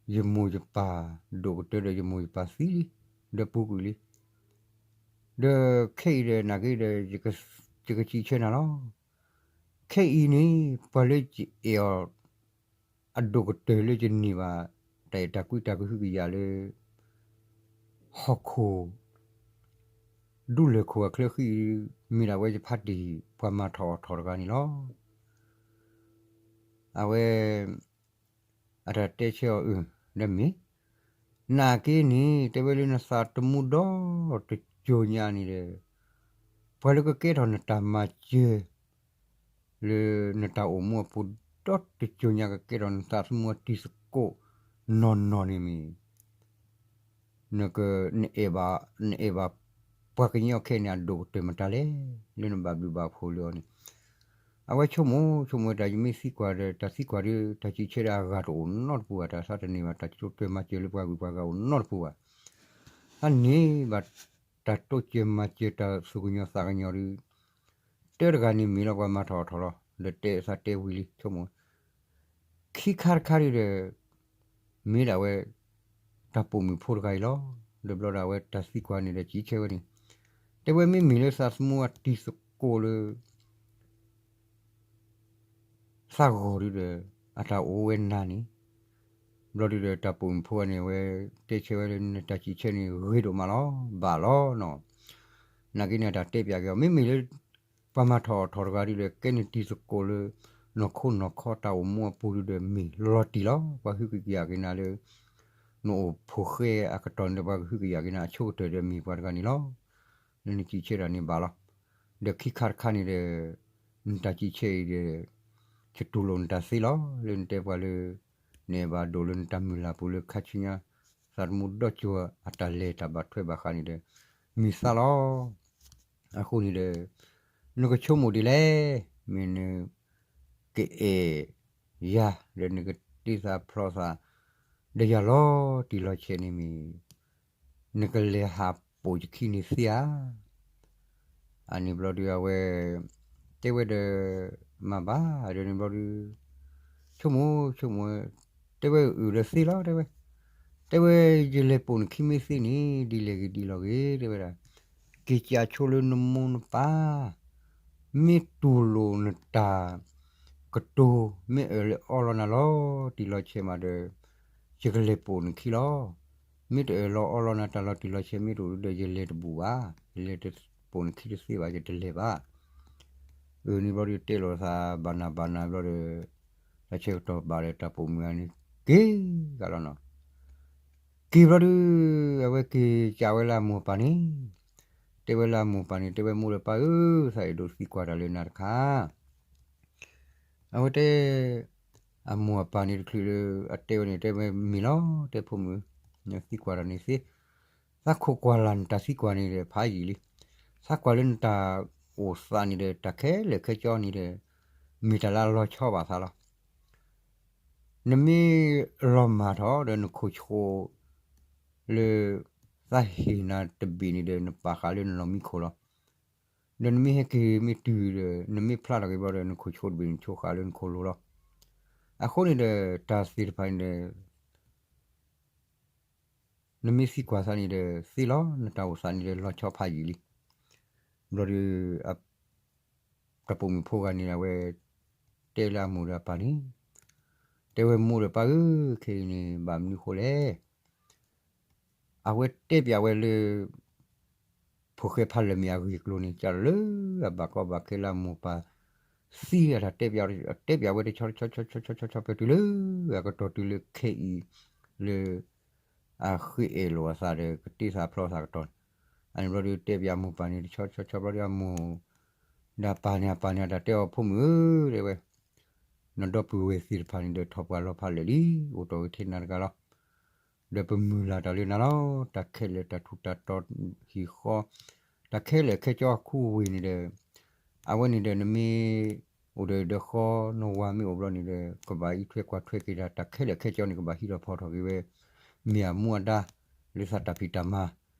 ယမိၢ်ယပၢ်ဒိၣ်ကတၢၢ်ဒီး ယမိၢ်ယပၢ်သံလံ ဒီးပူၤကွံာ်လံ ဒီးခဲအံၤဒီး နာ်က့ဒီး ယကစံးဆၢနၤလီၤ. ခဲအံၤန့ၣ် ပှၤလၢယအဲၣ်အီၤ အဒိၣ်ကတၢၢ်လၢယန့ၢ်ဘၣ် တၢ်အဲၣ်တၢ်ကွံတၢ်ကဟုကယာ်လၢ ဟီၣ်ခိၣ် ဒူလၢၢ်ခိၣ်အချၢဃံအံၤ မ့ၢ်ဒၣ်ဝဲယဖါတံၢ် ပှၤမၤထီၣ်အီၣ်ထီၣ်တဂၤန့ၣ်လီၤ. အဝဲ အတၢ်တဲဆၢအီၤအၢ ဒီးမ့ၢ် နာ်က့န့ၣ် တဲဝဲလၢနသးသမူဒီတကၠိၤညါန့ၣ်ဒီး ပှၤလၢကကဲထီၣ်နတၢ်မၤစၢၤ လၢနတၢ်အိၣ်မူအပူၤ ဒီတကၠိၤညါ ကကဲထီၣ်နသးသမူအတံၤသကိးနီၢ်နီၢ်န့ၣ်မ့ၢ် နက နအဲၣ်ဘၣ် နအဲၣ်ဘၣ် ပှၤကညီခဲအံၤန့ၣ် အဒိၣ်ကတၢၢ်မတၤလဲၣ် လၢနဘၣ်ဘျုးဘၣ်ဖှိၣ်လၢအီၤန့ၣ် အဝဲဆိကမိၣ် ဆိကမိၣ်တၢ် ယမ့ၢ်သံကွၢ်ဒီး တၢ်သံကွၢ်ဒီး တၢ်စံးဆၢဒီးအဂၤတအိၣ်နီတပူၤဘၣ် တၢ်သးတန့ၢ်ဘၣ် တၢ်တိစၢၤမၤစၢၤလၢပှၤဂုၤပှၤဂၤအိၣ်နီတပူၤဘၣ် သးန့ၢ်ဘၣ်တၢ်တိစၢၤမၤစၢၤ တၢ်သူၣ်ကညီၤသးကညီၤဒီး တၢတဂၤန့ၣ်မ့ၢ်လီၤ ပှၤမၤထီၣ်အီၣ်ထီၣ်လီၤ ဒီးတဲသးတဲဝံၤလံ ဆိကမိၣ် ခံခါတခါဒီး မ့ၢ်ဒၣ်ဝဲ တၢ်ပိာ်မုၣ်ဖိတဂၤအံၤလီၤ. ဒီးဘျီဒီးအဝဲတၢ်သံကွၢ်န့ၣ်ဒီး ကံဆဲဝဲန့ၣ်, တဲဝဲမ့မ့ၢ်လၢသးသမူအတံၤသကိးလၢ သးဂီၤဒုဒီး အတၢ်အိၣ်ဝဲနၤန့ၣ်, ဘျီဒုဒီးတၢ်ပိာ်မုၣ်ဖိဂၤန့ၣ် အဝဲတဲဆဲဝဲလၢ နတၢ်ကံဆဲန့ၣ် ဂ့ၤဒိၣ်မးလီၤ, ဘၣ်လီၤနီၤ. နာ်က့န့ၣ် အတၢ်တဲပၠးက့ၤအီၤ မ့မ့ၢ်လၢ ပှၤမၤထီၣ်အီၣ်ထီၣ်တဂၤဒုဒီး ကဲန့ၣ်တံၤသကိးလၢ နီၢ်ခိနီၢ်ခီတၢ်အိၣ်မူအပူၤဒုဒီး မ့ၢ်လီၤတံၢ်လီၤ. ပှၤဟုကယာ်က့ၤနၤလၢ နအိၣ်ဖိဃဲအကတီၢ်န့ၣ်ဒီး ပှၤကဟုကယာ်က့ၤနၤအဆိကတၢၢ်ဒီး မ့ၢ်ပှၤတဂၤန့ၣ်လီၤ. လၢနကံဆဲတၢ်န့ၣ်ဘၣ်လီၤ. ဒီးခံခါတခါန့ၣ်ဒီး နတၢ်ကံဆဲအံၤဒီး ယတူၢ်လိာ်နတၢ်သ့လီၤ. လၢနတဲပှၤလၢ နအဲၣ်ဘၣ်ဒိၣ်လၢနတၢ်မုၢ်လၢ်ပူၤလၢခါဆူညါ သးသမူဒီကၠိအတၢ်လဲၤတၢ်ဘၣ်ထွဲဘၣ်ဃးန့ၣ်ဒီး မ့ၢ်သးလီၤ. အဃိန့ၣ်ဒီး နကဆိကမိၣ်ဒ်လဲၣ်, မ့ၢ်နကအဲၣ်ယၤ ဒီးနကတ့သးဖျီသး ဒီးယၤလီၤတံၢ်လီၤဆဲးန့ၣ်မ့ၢ် နကလဲၤဟးပိာ်ယခံန့ၣ်သ့ဧါ. အန့ၣ်ဘျီဒုအဝဲ တဲဝဲဒီး မၤဘၣ်ဒီးန့ၣ်ဘျီဒု ဆိကမိၣ်ဆိကမိၣ် တဲဝဲအုၣ်ဒီးသ့လီၤ တဲဝဲ, တဲဝဲ ယလဲၤပိာ်နခံမ့ၢ်သ့န့ၣ် ဒ်လဲၣ်ဂ့ၤဒ်လဲၣ်ဂ့ၤ တဲဝဲဒၣ်, က့ၤကးဆိလၢနမိၢ်နပၢ် မ့ၢ်တူၢ်လိာ်နတၢ်ကတိၤ မ့ၢ်အၢၣ်လီၤအီလီၤနၤလီၤတံၢ်လီၤဆဲးမးဒီး ယကလဲၤပိာ်နခံလီၤ. မ့ၢ်တအၢၣ်လီၤအီလီၤနၤတၢ်လီၤတံၢ်လီၤဆဲးမ့ၢ်တအိၣ်ဒီး ယလဲၤတဘူၣ်ဘၣ်, ယလဲၤပိာ်နခံတသ့ဘၣ်, ယတလဲၤဘၣ်. အန့ၣ်ဘျီဒုတဲလိာ်သးဘၣ်နၤဘၣ်နၤဘျီဒီး တၢ်ဆၢကတီၢ်ဘၣ်ဒီးတၢ်ပိာ်မုၣ်ဂၤန့ၣ် က့ၤဂၤလီၤနီၤ. က့ၤဘျီဒု အဝဲက့ၤကးဝဲလၢအမိၢ်အပၢ်န့ၣ်, တဲဝဲလၢအမိၢ်အပၢ်န့ၣ် တဲဝဲမိၢ်ဒီးပၢ်ဧၢ, သးအဲၣ်ဒိးသံကွၢ်တၢ်လၢနၤတခါ အဝဲတဲ အမိၢ်အပၢ်န့ၣ်တချုးလၢ အတဲဝဲန့ၣ် တဲဝဲမ့ၢ်လီၤ တဲဖိမုၣ်, နသံကွၢ်တၢ်န့ၣ်သ့, သးခိးကွၢ်လၢ်နတၢ်သံကွၢ်န့ၣ်ဒီး ဖးယံာ်လံ, သးကွၢ်လၢနတၢ်အိၣ်သးန့ၣ်ဒီး တၢ်ခဲလၢာ်ခဲဆ့န့ၣ်ဒီး မ့ၢ်တၢ်လၢအလီၤဆီဘၣ်သးလီၤ. နမ့ၢ်လီၤမၢ်ထီၣ်ဒီးနခိၣ်ဆှိးလၢ သးဟ့ၣ်နၤတဘ့ၣ်န့ၣ်ဒီး နပာ်ဃာ်လၢနလီၢ်မံခိၣ်လီၤ. ဒီးနမ့ၢ်ဟဲက့ၤမ့ၢ်တုၤဒီး နမ့ၢ်ဖျါထီၣ်က့ၤဘျီဒီး နခိၣ်ဆှိးတဘ့ၣ်န့ၣ် ဆိဃာ်လၢနခိၣ်လိၤလီၤ. အဃိန့ၣ်ဒီး တၢ်သ့ၣ်တဖၣ်န့ၣ်ဒီး နမ့ၢ်သံကွၢ်သးန့ၣ်ဒီး သ့လီၤ နတၢ်အိၣ်သးန့ၣ်ဒီး လီၤဆီဖးယံာ်လံ. ဘျီဒီး တၢ်ပိာ်မုၣ်ဖိဂၤန့ၣ် အဝဲတဲလၢအမိၢ်ဒီးအပၢ်န့ၣ်, တဲဝဲမိၢ်ဒီးပၢ်ဧၢ, ခဲအံၤန့ၣ် ဘၣ်မနုၤဃိလဲၣ်. အဝဲတဲပၠးဝဲလၢ ဖိၣ်ဃဲဖးလၢာ်မ့ၢ်အဂ့ၢ်အကျိၤန့ၣ် ကၢ်လီၤလၢအဘၣ်ကီဘၣ်ခဲလၢအမိၢ်ပၢ်သံအတၢ်တဲပၠး, တဲပၠးဝဲတဆီဆီဆီဆီဆီဆီဆီ ဖဲတုၤလၢအကတီၢ်တုၤလၢခဲအံၤ လၢ အဃ့အဲၣ်လိာ်အသးဒီး ကတ့သးဖျီသးကတီၢ်န့ၣ်, အန့ၣ်ဘျီဒီးတဲပၠးအမိၢ်ပၢ်န့ၣ် တဆီဆီဆီဘျီဒီးအမိၢ် ဒီးအပၢ်န့ၣ် အပၢ်န့ၣ် အတၢ်တဲအီၤ ဖိမုၣ်ဧၢ တဲဝဲ, နဒီပုၢ်ဝဲၢ်သ့ၣ်တဖၣ်န့ၣ်ဒီး ထီၣ်ပှၢ်လီၤဖးလၢာ်လံ, အိၣ်တ့ၢ်ဝဲထဲနၤတဂၤလီၤ. ဒီးပမုၢ်လၢ်တၢ်လၢနၤလီၤ. တၢ်ခဲလၢာ်တၢ်ထူးတၢ်တီၤဟံၣ်ဃီ, တၢ်ခဲလၢာ်ခဲဆ့အခူအဝ့ၢ်န့ၣ်ဒီး အဝဲန့ၣ်ဒီး နမ့ၢ်အိၣ်ဒီးဒီးဃီ နဝၤမ့ၢ်အိၣ်ဘျီန့ၣ်ဒီး ကဘၣ်အံးထွဲကွၢ်ထွဲက့ၤတၢ်, တၢ်ခဲလၢာ်ခဲဆ့န့ၣ် ကဘၣ်ဟံးထီၣ်ဖီၣ်ထီၣ်က့ၤဝဲ မ့ၢ်အမူအဒါ လၢသးတၢ်ဖံးတၢ်မၤ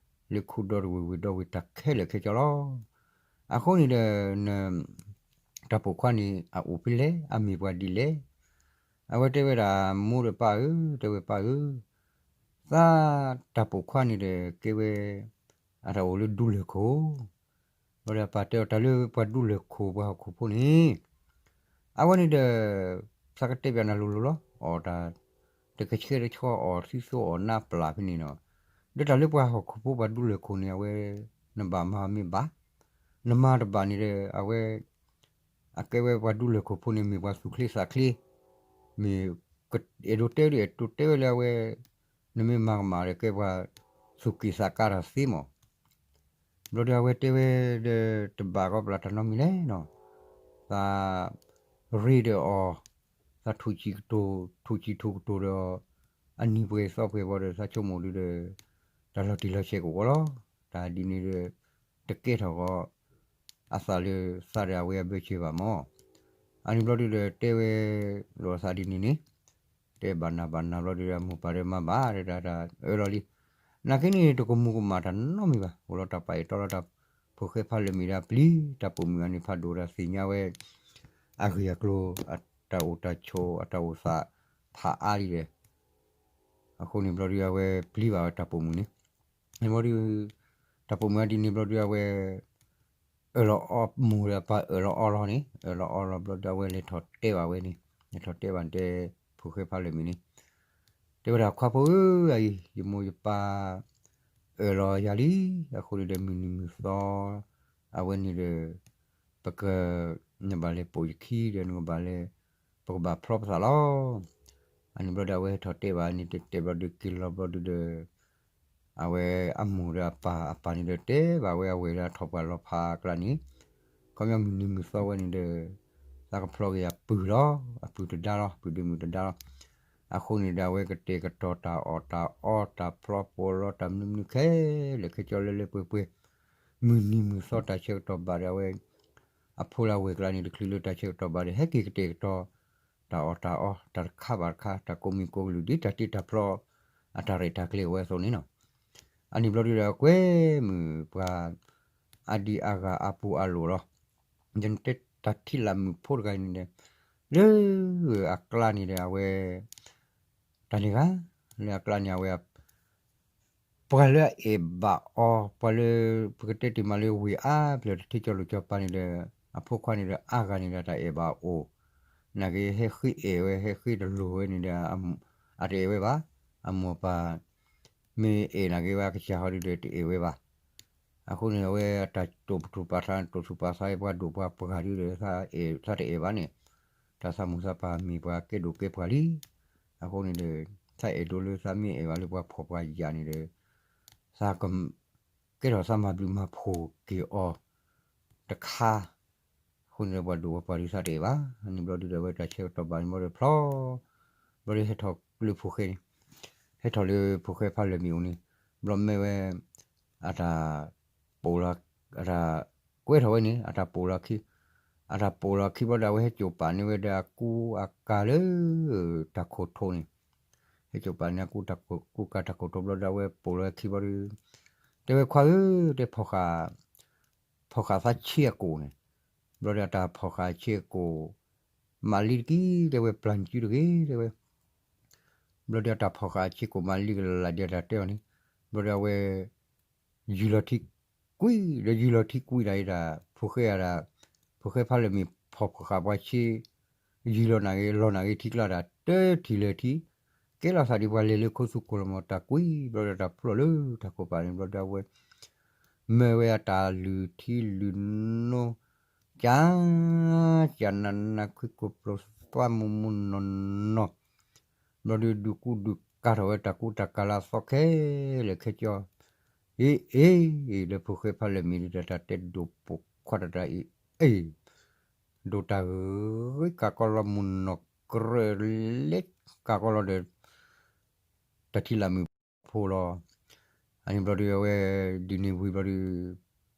လၢခိဒီတဝ့ၢ်ဝ့ၢ်ဒီဝ့ၢ် တၢ်ခဲလၢာ်ခဲဆ့လီၤ. အဃိန့ၣ်ဒီး န တၢ်ပိာ်ခွါန့ၣ် အအိၣ်ဖဲလဲၣ်, အမ့ၢ်ပှၤဒ်လဲၣ်. အဝဲတဲဝဲဒၣ် မိၢ်ဒီးပၢ်ဧၢ, တဲဝဲပၢ်ဧၢ, သးတၢ်ပိာ်ခွါန့ၣ်ဒီး ကဲဝဲ အတၢ်အိၣ်လၢဒူလၢၢ်ခိၣ်, ဘျီဒီးအပၢ်တဲအီၤ တၢ်လၢပှၤဒူလၢၢ်ခိၣ် ပှၤဟီၣ်ခိၣ်ဖိန့ၣ် အဝဲန့ၣ်ဒီး သးကတဲပၠးနၤလိၤလိၤလီၤ. အီၣ်တၢ် တကဆှဲတဆှီ အီၣ်သံသိအီၣ်နါပျၢ်ဖဲန့ၣ်နီၤ. ဒီးတၢ်လၢပှၤဟီၣ်ခိၣ်ဖိ ပှၤဒူလၢၢ်ခိၣ်န့ၣ် အဝဲ နဘၣ်မၤမ့ၢ်ဘၣ်, နမၤတဘၣ်န့ၣ်ဒီး အဝဲ အကဲဝဲပှၤဒူလၢၢ်ခိၣ်ဖိန့ၣ် မ့ၢ်ပှၤသူၣ်ချ့သးချ့, မ့ၢ် အဲၣ်ဒိးတဲဒ်အဲၣ်ဒိးတဲဝဲလၢအဝဲ နမ့ၢ်မၤကမၣ်ဒီး ကဲပှၤသူၣ်က့ၣ်သးကါတၢ်သ့မး. ဘျီဒီးအဝဲတဲဝဲဒီး တဘၣ်ကီးပျၢ်တၢ်နီတမံၤလဲၣ်နီၤ. သးရ့ဒီးအီၤ, သးထူၣ်စံၣ်ကတိၤ ထူၣ်စံၣ်ထူၣ်ကတိၤဒီးအီၤ, အနံၤပှဲၤသီပှဲၤဘျီဒီး သးဆိကမိၣ်ဒုဒီး တၢ်လီၤတံၢ်လီၤဆဲးကအိၣ်လီၤ. တၢ်ဒ်န့ၣ်ဒီး တကဲထီၣ်ဃီ အသးလၢသးဒီးအဝဲအဘၢၣ်စၢၤဘၣ်မး. အန့ၣ်ဘျီဒုဒီးတဲဝဲ လိာ်အသးဒ်န့ၣ်န့ၣ် တဲဘၣ်နၤဘၣ်နၤဘျီဒုဒီး အမိၢ်ပၢ်ဒီးမၤဘၣ်ဒီးတၢ်အၢလီၤလံ. နာ်က့န့ၣ် တကမူၤကမၣ်တၢ်နီတမံၤဘၣ်. အိၣ်လီၤတၢ်ပာ်အဲၣ်တီလီၤတၢ်ဖိၣ်ဃဲဖးလၢာ်မ့ၢ်ဒၣ်ပျံၤ တၢ်ပိာ်မုၣ်ဂၤန့ၣ် ဖးဒိၣ်တၢ်သ့ၣ်ညါဝဲ အဂ့ၢ်အကျိၤ အတၢ်အိၣ်တၢ်ဆိး အတၢ်အိၣ်သးဖးအါလံဒီး အဃိန့ၣ်ဘျီဒုးအဝဲပျံၤဘၣ်ဝဲတၢ်ပိာ်မုၣ်န့ၣ်, န့ၣ်ဘျီဒုး တၢ်ပိာ်မုၣ်အဒ်န့ၣ်ဘျီဒုးအဝဲ အၢၣ်လီၤအီ မိၢ်ဒီးအပၢ်အၢၣ်လီၤအီလီၤန့ၣ် အၢၣ်လီၤအီလီၤဘျီဒုးအဝဲလဲၤထီၣ်တဲဘၣ်ဝဲန့ၣ်, လဲၤထီၣ်တဲဘၣ်တဲ ဖိၣ်ဃဲဖးလၢာ်မံၤန့ၣ်, တဲဝဲဒၣ်ခွါဖိဧၢ, အအံၤ ယမိၢ်ယပၢ် အၢၣ်လီၤယၤလံ, အဃိန့ၣ်ဒီးမုၢ်နံၤမုၢ်သီ အဝဲန့ၣ်ဒီး ပက နဘၣ်လဲၤပိာ်ယခံဒီးနကဘၣ်လဲၤ ပကဘၣ်ဖျီပသးလီၤ. အန့ၣ်ဘျီဒီးအဝဲဟဲထီၣ်တဲဘၣ်န့ၣ် တဲတဲဘျီဒုးက့ၤလီၤဘျီဒုးဒီး အဝဲအမိၢ်ဒီးအပၢ် အပၢ်န့ၣ်ဒီးတဲဘၣ်ဝဲအဝဲၢ်လၢအထီၣ်ပှၢ်လီၤဖးအကျါန့ၣ်, ခီပညီမုၢ်နံၤမုၢ်သီဝဲန့ၣ်ဒီး သးကဖျီက့ၤအပုၢ်လီၤ, အပုၢ်တဒါလီၤ, ပုၢ်ဒ့မုၣ်တဒါလီၤ. အဃိန့ၣ်ဒီးအဝဲကတဲာ်ကတီၤတၢ်အီၣ်တၢ်အီ တၢ်ဖျီပိာ်လီၤ တၢ်မနုၤမနုၤခဲလၢာ်ခဲဆ့လၢလၢပှဲၤပှဲၤ, မုၢ်နံၤမုၢ်သီတၢ်ဆၢကတီၢ်ဘၣ်ဒီးအဝဲ အဖိလၢအဝဲၢ်ကျါန့ၣ် တချုးလၢတၢ်ဆၢကတီၢ်ဘၣ်ဒီး ဟဲက့ၤကတဲာ်ကတီၤ တၢ်အီၣ်တၢ်အီ တၢ်တခါဘၣ်တခါ တၢ်ကိးမံၤကိးကလုာ်ဒ်တၢ်တ့တၢ်ဖျီ အတၢ်ရဲၣ်တၢ်ကျဲၤအဝဲအသိးန့ၣ်လီၤ. အန့ၣ်ဘျီဒုးဒီးအကွဲမုာ်ပှၤ အါဒံအါဂၤအပူၤအလိၤလီၤ. ယတၢ်ထံၣ်လၢမုၢ်ဖိတဂၤန့ၣ်ဒီး လၢအကျါန့ၣ်ဒီးအဝဲ တၢ်န့ၣ်ဂၤ လၢအကျါန့ၣ်အဝဲ ပှၤလၢအအဲၣ်ဘၣ်အီၤ ပှၤလၢ ပကတဲတ့ၢ်မးလၢဝ့ၢ်အါဖျၢၣ်တထံကၠီလိာ်ကၠီပၤန့ၣ်ဒီး အဖိခွါန့ၣ်ဒီးအါဂၤန့ၣ်ဒီးတၢ်အဲၣ်ဘၣ်အိၣ်, နာ်က့ဟဲဃ့အဲၣ်ဝဲ ဟဲဃ့တလိၤဝဲန့ၣ်ဒီး အတအဲၣ်ဝဲဘၣ်, အမိၢ်ပၢ် မ့ၢ်အဲၣ်နာ်က့ဝဲအကစၢ်ဟီဒုဒီးတအဲၣ်ဝဲဘၣ်. အဃိန့ၣ် အဝဲအတၢ်တိာ်ပထူၣ်ပာ်သး တိာ်ထူၣ်ပာ်သး ပှၤဒိၣ်ပှၤပှၢ်ဒုဒီး သးအဲၣ်တအဲၣ်ဘၣ်န့ၣ် တၢ်သးမုၢ်သးပှၢ်မ့ၢ်ပှၤကဲဒိၣ်ကဲပှၢ်လံ. အဃိန့ၣ်ဒီး သးအဲၣ်ဒိးလၢသးမ့ၢ်အဲၣ်ဘၣ်လၢပှၤဖှီၣ်ပှၤယာ်န့ၣ်ဒီး သးက ကဲထီၣ်သးမၤဘျုးမၤဖှိၣ်က့ၤအီၤတခါ, အဃိန့ၣ်ဒီးပှၤဒိၣ်ပှၤပှၢ်ဒုးသးတအဲၣ်ဘၣ်. အန့ၣ်ဘျီဒုဒီး အဝဲတၢ်ဆၢကတီၢ်ဘၣ်န့ၣ်ဘျီဒီးဖျီ ဘျီဒီးဟဲထီၣ်လၢဖိၣ်ဃဲန့ၣ်, ဟဲထီၣ်လၢဖိၣ်ဃဲဖးလၢာ်မ့ၣ်အူန့ၣ်, ဘျီမ့ၢ်ဝဲ အတၢ်ပိာ်လီၤ အတၢ်ကွဲထီၣ်ဝဲန့ၣ် အတၢ်ပိာ်လီၤခံ, အတၢ်ပိာ်လီၤခံဘျီဒီး အဝဲဟဲစိာ်ပာ်န့ၢ်ဝဲဒီးအကူအကၤလၢ တၢ်ခိၣ်ထိးန့ၣ်, ဟဲစိာ်ပာ်န့ၢ်အကူ ကူကၤတၢ်ခိၣ်ထိးဘျီဒီး အဝဲပိာ်လီၤခံဘျီဒီး တဲဝဲခွါဧၢ, တဲဖီၣ်ဃာ် ဖီၣ်ဃာ်သးဆ့အကိာ်န့ၣ်, ဘျီဒီးအတၢ်ဖီၣ်ဃာ်ဆ့အကိာ် မၤလံတက့ၢ် တဲဝဲ ပျၢ်စုတဂ့ၤ တဲဝဲ, ဘျီဒီးအတၢ်ဖီၣ်ဃာ်ဆ့ကိာ်မၤလံကလၤဒ်အတၢ်တဲအီၤန့ၣ်, ဘျီဒီးအဝဲ ယုၢ်လီၤထံကွံာ် ဒီးယုၢ်လီၤထံကွံာ်ဒၣ်အံၤဒၣ် ဖိၣ်ဃဲဒၣ် ဖိၣ်ဃဲဖးလၢာ်မ့ၢ်ဖီၣ်ဖီၣ်ဃာ်ပှၤဆ့ ယုၢ်လီၤနာ်က့ လီၤနာ်က့ထံကျါဒၣ် တထံၣ်လၢထံ, ကဲလီၤသးဒ်ပှၤလဲၤလၢခိသူၣ်ကိာ်လီၤမး တၢ်ကွံာ် ဘျီဒီးတၢ်ဖျိလၢတၢ်ခိၣ်ပာ်န့ၣ် ဘျီဒီးအဝဲ မၢဝဲအတၢ်လုၢ်ထံလုၢ်နိ ကၢ် ကၢ်နးနး ခွံကိၣ်ပျိၤသွါမူမူနီၢ်နီၢ်, ဘျီဒီးဒုးကူဒုးကၤထီၣ်ဝဲတၢ်ကူတၢ်ကၤလၢအသီခဲလၢာ်ခဲဆ့, အ့ အ့ လၢဖိၣ်ဃဲဖးလၢာ်မ့ၢ်ဒ်တၢ်တၢ်တဲဒိၣ်ပိာ်ခွါတၢ်တၢ်အံၤ အ့ ဒိၣ်တၢ်ဂ့ၤကၤကီလီၤမူနီၢ်ကြၢးလဲၤကၤကီလီၤဒီး တၢ်ထံၣ်လၢမုၢ်ဖိလီၤ. အန့ၣ်ဘျီဒုးအဝဲ ဒ်န့ၣ်ဝံၤဘျီဒုး တၢ်ပိာ်အခံ ပိာ်အခံဘျီဒုး အ့ က့ၤလၢန့ၣ်ပာ်ဘျီဒုး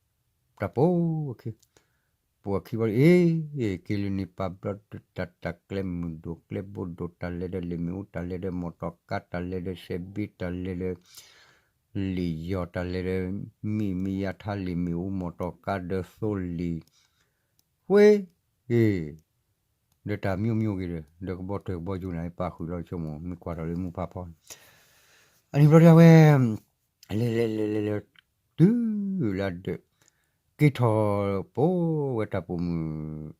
တၢ်တၢ်ကျဲမုၢ်ဒိၣ်ကျဲဘိဒိၣ် တၢ်လဲၤဒီးလ့ၣ်မ့ၣ်အူ တၢ်လဲၤဒီးမီၣ်တီၣ်ကါ တၢ်လဲၤဒီးစဲးဘ့ တၢ်လဲၤဒီး လ့ၣ်ယီၢ် တၢ်လဲၤဒီး မ့ၣ်မ့ၢ်ယါထါလ့ၣ်မ့ၣ်အူ မီၣ်တီၣ်ကါဒီးသိလ့ၣ် ဝ့ အ့ ဒီးတၢ်မိမိဂ့ၤဒီး ဒီးကဘီတၢၢ်ကဘီယူၤန့ၣ် ပာ်ဃုာ်လီၤဆိကမိၣ် မ့ၢ်ကွၢ်ထီၣ်လၢမူဖးဖီ အန့ၣ်ဘျီဒုးအဝဲ လဲၤလဲၤလဲၤလဲၤလဲၤ တုၤလၢဒၢး က့ၤထီၣ်ပိာ်ဝဲတၢ်ပိာ်မုၣ်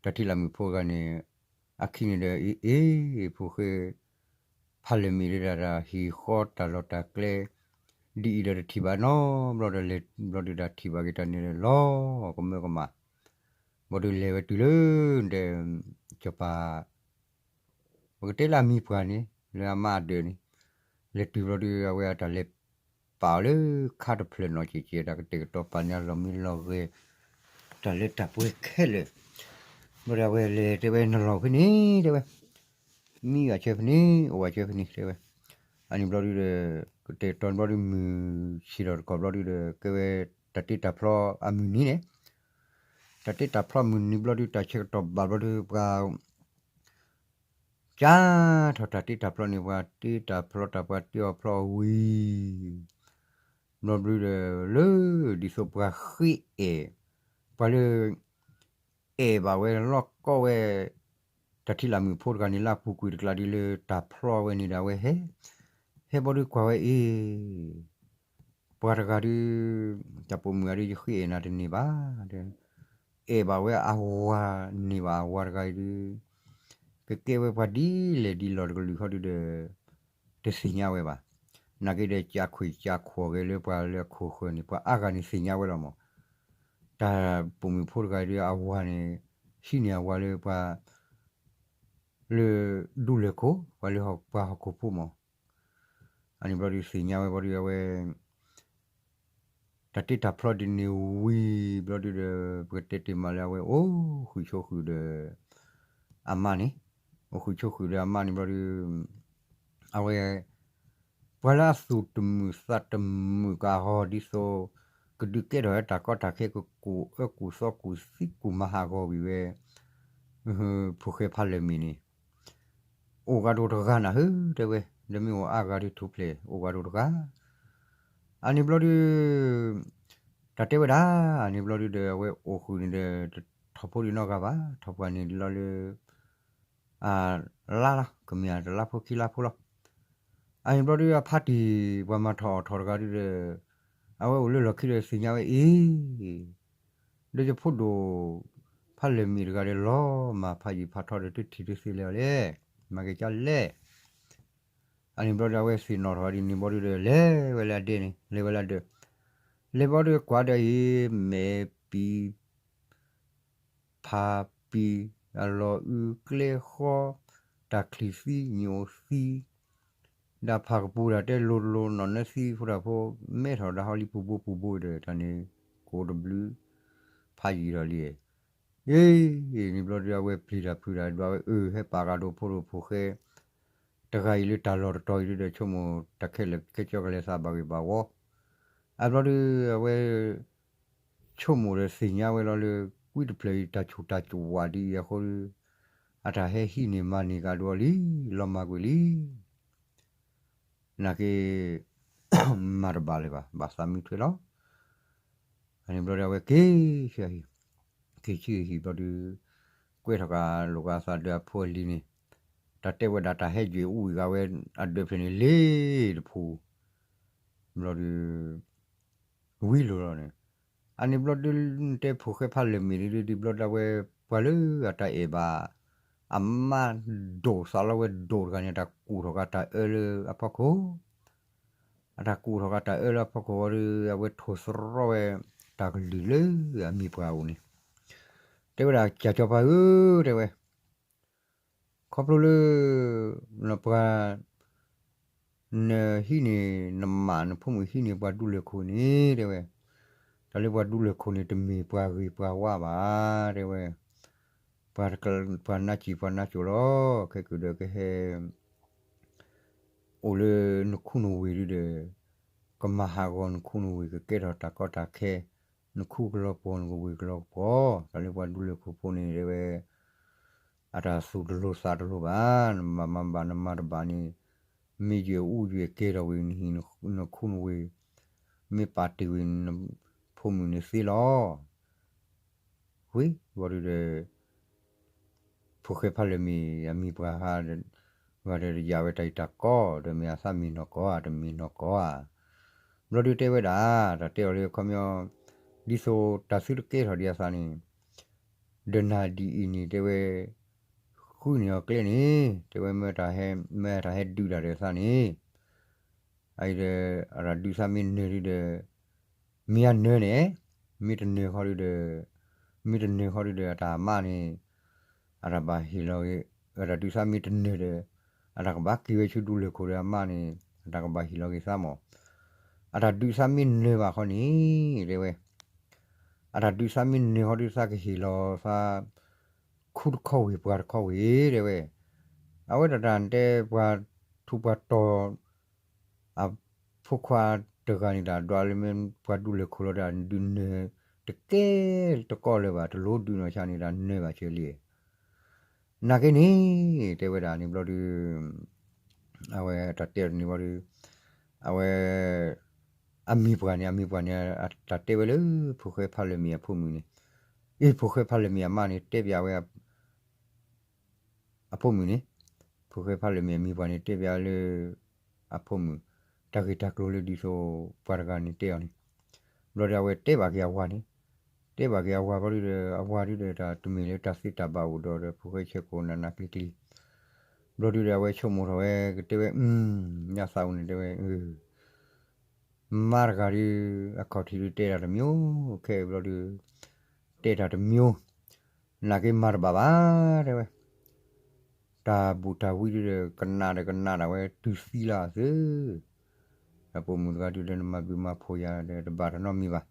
တၢ်ထံၣ်လၢမုၢ်ဖိတဂၤန့ၣ် အခံန့ၣ်ဒီး အ့ အ့ ဖိၣ်ဃဲ ဖးလၢာ်မ့ၢ်ဒၣ်တၢ်ဟံၣ်ဃီတၢ်လီၢ်တၢ်ကျဲ ဒ်အံၤဒီးတထံၣ်ဘၣ်နီတဘျီဒီး လဲၤဘျီဒုးတၢ်ထံၣ်ဘၣ်က့ၤတၢ်န့ၣ်လီၤ ကမၢကမၣ် ဘျီဒုးလဲၤဝဲတုၤလၢ ဒီး စီၤပၤ ပကတဲလၢအမံၤပှၢ်န့ၣ် လၢအမါအဒၢးန့ၣ် လဲၤတုၤဘျီဒုး အဝဲအတၢ်လဲၤပာ်အီၤလၢခါတဖျၢၣ်နီၢ်ကဲးကဲး တၢ်ကတဲာ်ကတီၤပာ်န့ၢ်အလီၢ်မံလီၢ်ဂဲၤ တၢ်လၢတၢ်ပှဲၤခဲလၢာ် ဘျီဒုးအဝဲလဲၤတဲဝဲ နလီၢ်ဖဲန့ၣ် တဲဝဲ မံဂၤဆၢဖဲန့ၣ် အိၣ်ဝဲဆၢဖဲန့ၣ် တဲဝဲ အန့ၣ်ဘျီဒုးဒီး ကတဲာ်ကတီၤဘျီဒုး မုၢ်ဆ့ၣ်ထီၣ်တကီၢ်ဘျီဒုးဒီး ကဲဝဲတၢ်တ့တၢ်ဖျီအမုၢ်နံၤန့ၣ် တၢ်တ့တၢ်ဖျီမုၢ်နံၤဘျီဒုး တၢ်ဆၢကတီၢ်ဘၣ်ဘျီဒုး ပှၤ ကၢ်ထီၣ်တၢ်တ့တၢ်ဖျီန့ၣ် ပှၤတ့တၢ်ဖျီတၢ် ပှၤတ့အီၣ်ဖျီအီၣ်ဝံၤ ဘျီဘျီဒီး လၢ ဒ်သိးပှၤဃ့အဲၣ် ပှၤလၢ အဲၣ်ဘၣ်ဝဲလီၢ်ကီဝဲ တၢ်ထံၣ်လၢမုၢ်ဖိတဂၤန့ၣ် လၢအပူၤကွံာ်တကျါဒ်လၢတၢ်ဖျီဝဲန့ၣ်ဒီး အဝဲဟဲ ဟဲဘျီဒုးကွၢ်ဝဲအ့ၣ် ပှၤတဂၤဒုး တၢ်ပိာ်မုၣ်ဂၤဒုး ယဃ့အဲၣ်နၤတန့ၢ်ဘၣ်, အဲၣ်ဘၣ်ဝဲအဝၤန့ၢ်ဘၣ် အဝၤတဂၤအံၤဒုး ကကဲဝဲပှၤဒ်လဲၣ်ဒ်လဲၣ်တကလုာ်ဃီဒုးဒီး တသ့ၣ်ညါဝဲဘၣ်. နာ်က့ဒီး ကးခွံၣ်ကးခွီၣ်ဂ့ၤလၢပှၤလၢအခိၣ်ဃၢၤန့ၣ် ပှၤအါဂၤန့ၣ်သ့ၣ်ညါဝဲလီၤမး. တၢ်ပိာ်မုၣ်ဖိတဂၤဒုး အဝၤန့ၣ် ဟံးန့ၢ်အဝၤလၢပှၤ လၢဒူလဲၢ်ခိၣ် ပှၤလၢပှၤဟီၣ်ခိၣ်ဖိမး. အန့ၣ်ဘျီဒုးသ့ၣ်ညါဝဲဘျီဒုးအဝဲ တၢ်တ့တၢ်ဖျီဒ်န့ၣ်ဝံၤဘျီဒုးဒီး ပကတဲတ့ၢ်မးလၢအဝဲအိၣ်ဃုာ်ဆိးဃုာ်ဒီး အမါန့ၣ်, အိၣ်ဃုာ်ဆိးဃုာ်ဒီးအမါန့ၣ်ဘျီဒုး အဝဲ ပှၤလၢအသူၣ်တမုာ်သးတမုာ်ကဟီဒ်သိး ကဒုးကဲထီၣ်ဝဲတၢ်ကီတၢ်ခဲ ကကူၣ်အၢကူၣ်သီကူၣ်သံကူၣ်မၤဟးဂီၤဝံၤဝဲ ဖိၣ်ဃဲဖးလၢာ်မံၤန့ၣ် အိၣ်ဂၤဒိၣ်တဂၤနၤဧၢ တဲဝဲ, ဒီးမ့ၢ်အိၣ်အါဂၤဒုးထူၣ်ဖျဲး အိၣ်ဂၤဒိၣ်တဂၤ. အန့ၣ်ဘျီဒုး တၢ်တဲဝဲဒၣ် အန့ၣ်ဘျီဒုးဒီး အဝဲအိၣ်ဃုာ်န့ၣ်ဒီး ထီၣ်ဖိဒံးနီတဂၤဘၣ်, ထီၣ်ပှၤန့ၣ်လီၤလၢ အလါလီၤ, ကမ့ၢ်အတလါဖိခံလါဖိလီၤ. အန့ၣ်ဘျီဒုး အဖါတံၢ် ပှၤမၤထီၣ်အီၣ်ထီၣ်တဂၤဒုးဒီး အဝဲအိၣ်လၢလီၢ်ခံဒီးသ့ၣ်ညါဝဲအ့ၣ် ဒီးယဖိဒိၣ် ဖးလၢာ်မံၤတဂၤဒီး လီၤမၢ်ဖးယံာ်ဖးထီဒီး တထံၣ်တသ့လဲၣ်အီၤလဲၣ်, မၤက့ၤကလဲၣ်. အန့ၣ်ဘျီဒီး အဝဲသ့ၣ်နီၣ်ထီၣ်ဒ်န့ၣ်ဘျီဒုးဒီး လဲၤဝဲလၢအဒဲန့ၣ် လဲၤဝဲလၢအဒဲ, လဲၤဘျီဒုးကွၢ်ဒီးအံၤ မဲာ်ပံၤ ဖးပံၤ အလီၤအုးကျဲဃီ တၢ်ချံၣ်သံညိၣ်သံ ဒီးဖးကပူၤတၢ်တဲလိၤတလိၤ နီၢ်နၢသံဖိတၢ်ဖိ မဲထီၣ်ဒၣ်ဟီလံပူၤဘိပူၤဘိဒီး တၢ်န့ၣ် ကိးတဘျုး ဖးယံာ်ဒီးလံ. အ့ၣ် န့ၣ်ဘျီဒုး အဝဲပျံၤတၢ်ဖုးတၢ်ဒွးဝဲ အၢ ဟဲပာ်ဃာ်ဒီးဖိဒိၣ်ဖိၣ်ဃဲ တဂၤအံၤလၢတၢ်လီၢ်တတီၤအံၤဒုးဒီး ဆိကမိၣ်တၢ်ခဲလၢာ်ခဲဆ့ကလဲၤသးဘၣ်ဂ့ၢ်ဘၣ်ဝီ. အဘျီဒုး အဝဲ ဆိကမိၣ်ဒီးသ့ၣ်ညါဝဲလီၤလၢ ကွံတဖျၢၣ်အံၤ တၢ်ဆူၣ်တၢ်ကဝးဒ်အံၤအဃိဒီး အတၢ်ဟဲဟံးန့ၢ်မၤန့ၢ်ကဒီးလံ, လီၤမၢ်ကွံာ်လံ. နာ်က့ မၤတဘၣ်လၢၤဘၣ်, ဘၣ်သးမံထွဲလီၤ. အန့ၣ်ဘျီဒီး အဝဲက့ၤဆံဟံၣ်, က့ၤဆံဟံၣ်ဘျီဒုး ကွဲထီၣ်ကလိာ်ကသးဒီးအဖိအလံၤန့ၣ်, တၢ်တဲဝဲဒၣ်တၢ်ဟဲယွဲၢ်အူဝံၤဂၤဝဲ အဒၢးဖျၢၣ်န့ၣ်လ့ၤတဖှိၣ် ဘျီဒုး ဝံၤလိာ်လီၤန့ၣ်, အန့ၣ်ဘျီဒုး တဲဖိၣ်ဃဲဖးလၢာ်မံၤဒုး ဒ်ဘျီဒုးအဝဲ ပှၤလၢအတၢ်အဲၣ်ဘၣ် အမါဒိၣ်သးလီဝဲဒိၣ်တဂၤန့ၣ် အတၢ်ကူၣ်ထီၣ်က့ၤတၢ်အၢလၢအဖီခိၣ်, အတၢ်ကူၣ်ထီၣ်က့ၤတၢ်အၢလၢအဖီခိၣ်ဝံၤဒီး အဝဲထိၣ်သရီဝဲ တၢ်ကလုၢ်လၢအမံၤပှၢ်အအိၣ်န့ၣ်, တဲဝဲဒၣ် ကၠီၤပၤဧၢ တဲဝဲ ခီဖျိလၢ ပှၤ နဟံးန့ၢ်နမါ နဖိမုၣ်ဟံးန့ၢ်ပှၤဒူလဲၢ်ခိၣ်န့ၣ် တဲဝဲ, တၢ်လၢပှၤဒူလဲၢ်ခိၣ်န့ၣ် တမ့ၢ်ပှၤဂ့ၤပှၤဝါဘၣ် တဲဝဲ, ပှၤ ပှၤနါစံာ်ပှၤနါစိၤလီၤ. ခဲကဒီးကဟဲ အိၣ်လၢနခူနဝ့ၢ်ဒုးဒီး ကမၤဟးဂီၤနခူနဝ့ၢ် ကကဲထီၣ်တၢ်ကီတၢ်ခဲ နခူကလီၤပှီၤ နကဝ့ၢ်ကလီၤပှီၤ, တၢ်လၢပှၤဒူလဲၢ်ခိၣ်ဖိန့ၣ်တဲဝဲ အတၢ်သူၣ်တလိၤသးတလိၤဘၣ်, နမၤမၤဘၣ်နမၤတဘၣ်န့ၣ် မ့ၢ်ယွဲၢ်အူယွဲၢ်ကဲထီၣ်ဝံၤ နဟံၣ်နခူနဝ့ၢ် မ့ၢ်ပာ်တ့ၢ်ဝံၤ နဖိမုၣ်န့ၣ်သ့လီၤ. ဝံၤဘျီဒုးဒီး ဖိၣ်ဃဲဖးလၢာ်မံၤ အမံၤပှၢ်ဟါ ဝဲဒီးယၤဝဲတၢ်အံၤတၢ်ကီ ဒီးမ့ၢ်အသးမ့ၢ်နီၢ်ကီၢ်ဧါ တမ့ၢ်နီၢ်ကီၢ်ဧါ, ဘျီဒုးတဲဝဲဒၣ် တၢ်တဲအီၤလၢခီပညီ ဒ်သိးတၢ်သုတကဲထီၣ်ဒံးအသးန့ၣ် ဒီးနၤဒ်အံၤန့ၣ် တဲဝဲ ဃုန့ၢ်အီၤကျဲန့ၣ် တဲဝဲ မ့ၢ်တၢ်ဟဲဒုးတၢ်ဒီးသးန့ၣ် အအံၤဒီး အတၢ်ဒုးသးမ့ၢ်နၢၤဒုးဒီး မ့ၢ်အနၢၤန့ၣ် မ့ၢ်တနၢၤဃီဒုးဒီး မ့ၢ်တနၢၤဃီဒုးဒီး အတၢ်မါန့ၣ် အတၢ်ဘၣ်ဟ့ၣ်လီၤဂ့ၤ အတၢ်ဒုးသးမ့ၢ်တနၢၤဒီး အတၢ်ကဘၣ်က့ၤဝဲဆူဒူလဲၢ်ခိၣ်ဒီးအမါန့ၣ် အတၢ်ကဘၣ်ဟ့ၣ်လီၤဂ့ၤသးမး, အတၢ်ဒုးသးမ့ၢ်နၢၤဘၣ်ဃီန့ၣ် တဲဝဲ အတၢ်ဒုးသးမ့ၢ်နၢၤဃီဒုးသးကဟ့ၣ်လီၤသး ခူတခီဝ့ၢ်ပှၤတခီဝ့ၢ် တဲဝဲ, အဝဲဒၣ်တၢ်တဲပှၤထူးပှၤတီၤ အဖိခွါတဂၤန့ၣ် တၢ်ဒွးလၢမ့ၢ်ပှၤဒူလဲၢ်ခိၣ်လီၤဒီး ဒုးနၢၤတကဲတကီလၢၤဘၣ် တလိၣ်ဒုးနီၢ်ဆါန့ၣ် တၢ်နၢၤဘၣ်ဆဲးလံ, နာ်က့န့ၣ် တဲဝဲဒၣ်န့ၣ်ဘျီဒုး အဝဲတၢ်တဲအီၤတန့ၢ်ဘျီဒုး အဝဲ အမံၤပှၢ်န့ၣ် အမံၤပှၢ်န့ၣ် တၢ်တဲဝဲလၢ ဖိၣ်ဃဲဖးလၢာ်မံၤအဖိမုၣ်န့ၣ်, အ့ၣ် ဖိၣ်ဃဲဖးလၢာ်မံၤအမါန့ၣ် တဲပျးဝဲ အဖိမုၣ်န့ၣ်, ဖိၣ်ဃဲဖးလၢာ်မံၤအမံၤပှၢ်န့ၣ် တဲပျးလၢ အဖိမုၣ် တၢ်ဂ့ၢ်တၢ်ကျိၤလၢဒ်သိးပှၤတဂၤန့ၣ်တဲအီၤန့ၣ်, ဘျီဒီးအဝဲတဲဘၣ်က့ၤအဝၤန့ၣ်, တဲဘၣ်က့ၤအဝၤဘျီဒုဒီး အဝၤဒုဒီး တၢ်တမ့ၢ်လၢတၢ်သ့တၢ်ဘၣ်အိၣ်ဒီး ဖိၣ်ဃဲဆဲးကိးနးနးကျံၤကျံၤ, ဘျီဒုဒီး အဝဲဆိကမိၣ်ထီၣ်ဝဲကတဲဝဲ ညၣ်သးအူန့ၣ်တဲဝဲ မါတဂၤဒီး အခီၣ်ထံးဒုးတဲတၢ်တမျိုး, ခဲအံၤဘျီဒုး တဲတၢ်တမျိုး, နာ်က့မၤတဘၣ်ဘၣ် တဲဝဲ, တၢ်ဘူၣ်တၢ်ဝံဒုဒီး ကနးဒီးကနးဒၣ်ဝဲတုၤသံလၢအသု, ဒီးပိာ်မုၣ်တဂၤဒုဒီး နမၤဘျုးမၤဖှိၣ်ယၤဒီး တဘၣ်တၢ်နီတမံၤဘၣ်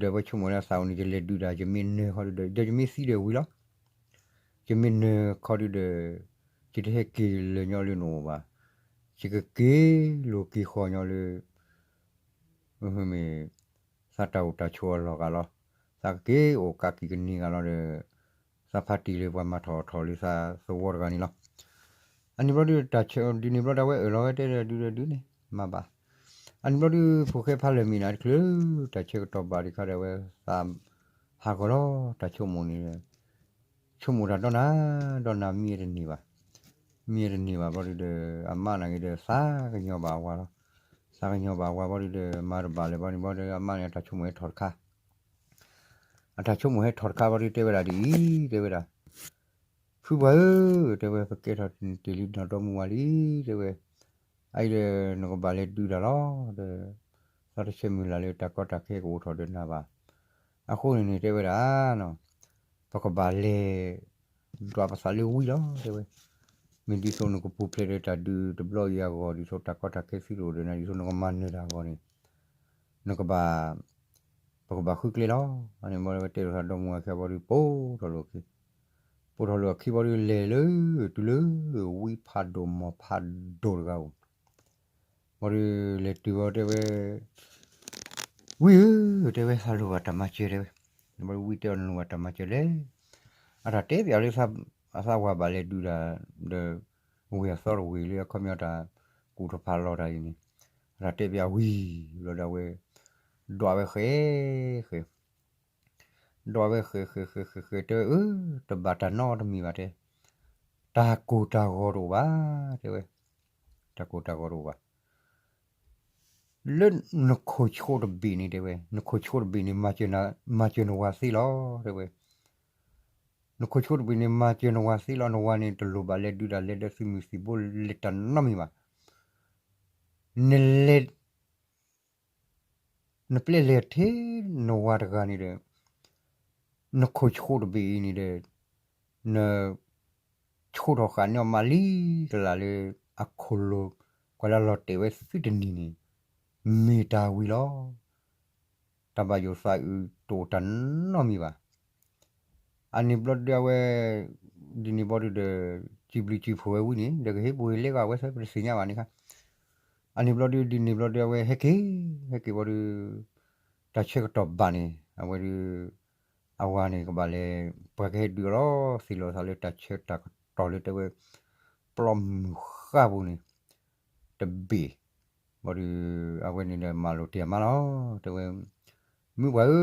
ဒီးဝဲဆိကမိၣ်လၢအသးအိၣ်န့ၣ် ယလဲၤဒုးတၢ် ယမ့ၢ်နၢၤခီဒုဒီး ဒီးယမ့ၢ်သံဒီးဝံၤလီၤ, ယမ့ၢ်နၢၤခီဒုဒီး ယတဟဲက့ၤလၢာ်ညီလၢနအိၣ်ဘၣ်, ယကက့ၤလိာ်က့ၤဃီၤညီလၢ မ့ၢ် သးတၢ်အိၣ်တၢ်ဆိးအလီၢ်ဂၤလီၤ, သးကက့ၤအိၣ်ကးကံၣ်ကနံၤဂၤလီၤဒီး သးဖးတံၢ်လၢပှၤမၤထီၣ်အီၣ်ထီၣ်လၢသးသဝီတဂၤန့ၣ်လီၤ. အန့ၣ်ဘျီဒု တၢ်ဆၢဒ်န့ၣ်ဘျီဒု အဝဲအၢၣ်လီၤဝဲတဲဒီးဒုဒီးဒုန့ၣ် မၤဘၣ်. အန့ၣ်ဘျီဒု ဖိၣ်ဃဲဖးလၢာ်မံၤနၤတချုး တၢ်ဆၢကတီၢ်ဘၣ်ဒံးခါဒီး အဝဲသးဟးဂီၤလီၤ တၢ်ဆိကမိၣ်န့ၣ် ဆိကမိၣ်တၢ်ဒီနၤ ဒီနၤမံအတန့ၢ်ဘၣ်, မံအတန့ၢ်ဘၣ်ဘျီဒုဒီး အမါနာ်က့ဒီး သးကညီၤဘၣ်အဝၤလီၤ. သးကညီၤဘၣ်အဝၤဘျီဒုဒီး မၤတဘၣ်လၢၤဘၣ်န့ၣ်ဘျီဒီး အမါန့ၣ် အတၢ်ဆိကမိၣ်ဟဲထီၣ်တခါ အတၢ်ဆိကမိၣ်ဟဲထီၣ်တခါဘျီဒုတဲဝဲဒၣ်ဒ်အံၤ, တဲဝဲဒၣ်, ဖုပှၤဧၢ, တဲဝဲ ပကဲထီၣ်တ့ၢ်လံနီၢ်ဒီမါဝၤလံ, တဲဝဲ, အအံၤဒီး နကဘၣ်လဲၤဒုးတၢ်လီၤ, ဒီး သးတဆဲးမုၢ်လၢ်လၢတၢ်ကီတၢ်ခဲကအိၣ်ထီၣ်ဒီးနၤဘၣ်. အဃိန့ၣ်န့ၣ် တဲဝဲဒၣ် ပကဘၣ်လဲၤ ဒွးပသးလၢဝံလီၤ တဲဝဲ, မ့ၢ်ဒ်သိးနကပူၤဖျဲးဒီးတၢ်ဒုးတဘျီအံၤအဂီၢ် ဒ်သိးတၢ်ကီတၢ်ခဲသံတအိၣ်ဒီးနၤ ဒ်သိးနကမၤနၢၤတၢ်အဂီၢ်န့ၣ် နကဘၣ် ပကဘၣ်ဃုကျဲလီၤ. အန့ၣ်ဘျီဝဲတဲလိာ်သးဒီမါဝၤခံဘျီဒု ပိာ်ထီၣ်လိာ်အခံ, ပိာ်ထီၣ်လိာ်အခံဘျီဒု လဲၤလၢ တုၤလၢ ဝံဖးဒိၣ်မီၤဖးဒိၣ်တဂၤဧိၤ ဘျီဒု လဲၤတုၤဘျီတဲဝဲ ဝံဧၢ, တဲဝဲ သးလိၣ်ဘၣ်တၢ်မၤစၢၤ တဲဝဲ, ဘျီဒု ဝံတဲအီၤ နလိၣ်ဘၣ်တၢ်မၤစၢၤလဲၣ်. အတၢ်တဲပၠးလၢ အသးဝၤဘၣ်လဲၤဒုးတၢ် ဒီး ဝ့ၢ်အသီတဝ့ၢ်လၢအခီပညီတၢ်ကူၣ်ထီၣ်ဖးလီၤတၢ်အံၤန့ၣ် အတၢ်တဲပၠးဝံၤဘျီဒီး အဝဲ ဒွးဝဲဃဲ ဃဲ ဒွးဝဲဃဲ ဃဲ ဃဲ ဃဲ ဃဲ တဲဝဲ အၢ တဘၣ်တၢ်နီတမံၤဘၣ်တဲ, တၢ်ကိၢ်တၢ်ဂီၤတအိၣ်ဘၣ် တဲဝဲ, တၢ်ကိၢ်တၢ်ဂီၤတအိၣ်ဘၣ်. လၢနခိၣ်ဆှိးတဘ့ၣ်န့ၣ် တဲဝဲ, နခိၣ်ဆှိးတဘ့ၣ်န့ၣ် မၤစၢၤနဝၤသ့လီၤ တဲဝဲ, နခိၣ်ဆှိးတဘ့ၣ်န့ၣ် မၤစၢၤနဝၤသ့လီၤ. နဝၤန့ၣ် တလိၣ်ဘၣ်လဲၤဒုးတၢ်လဲၤဒီးသုးမုၢ်သံၣ်ဘိလဲၤတၢ်နီတမံၤဘၣ်. နလဲၤ နပျဲလဲၤထဲနဝၤတဂၤန့ၣ်ဒီး နခိၣ်ဆှိးတဘ့ၣ်အံၤန့ၣ်ဒီး န ဆှိးထီၣ်ဃာ်န့ၢ်အီၤမးလံကလးလၢ အခိၣ်လိၤ ကွၢ်လၢလီၤတဲာ်ဝဲသုတနံၤန့ၣ် မ့ၢ်တၢ်ဝံၤလီၤ. တၢ်ဘၣ်ယိၣ်သးအုးတအိၣ်တၢ်နီတမံၤဘၣ်. အန့ၣ်ဘျီဒုးအဝဲ ဒ်န့ၣ်ဘျီဒုးဒီး စံးဘျုးစံးဖှိၣ်ဝဲဝံၤန့ၣ် ဒီးကဟ့ၣ်ဘူၣ်ဟ့ၣ်လဲကီးဝဲသ့ ပတသ့ၣ်ညါဘၣ်န့ၣ်ခါ အန့ၣ်ဘျီဒုး ဒ်န့ၣ်ဘျီဒုးအဝဲဟဲက့ၤ ဟဲက့ၤဘျီဒုး တၢ်ဆၢကတီၢ်ဘၣ်န့ၣ် အဝဲဒုး အဝၤန့ၣ်ကဘၣ်လဲၤ ပှၤကဟဲဒုးအီၤလီၤ သ့ၣ်လီၤသးလၢတၢ်ဆၢတၢ်ကတီၢ်လၢတဲဝဲ ပျီမုၢ်ဃၢ်ပူၤန့ၣ် တဘ့ၣ် ဘျီဒုး အဝဲန့ၣ်ဒီးမၤလိာ်တ့ၢ်အမါလီၤ တဲဝဲ မုၢ်ပှၢ်ဧ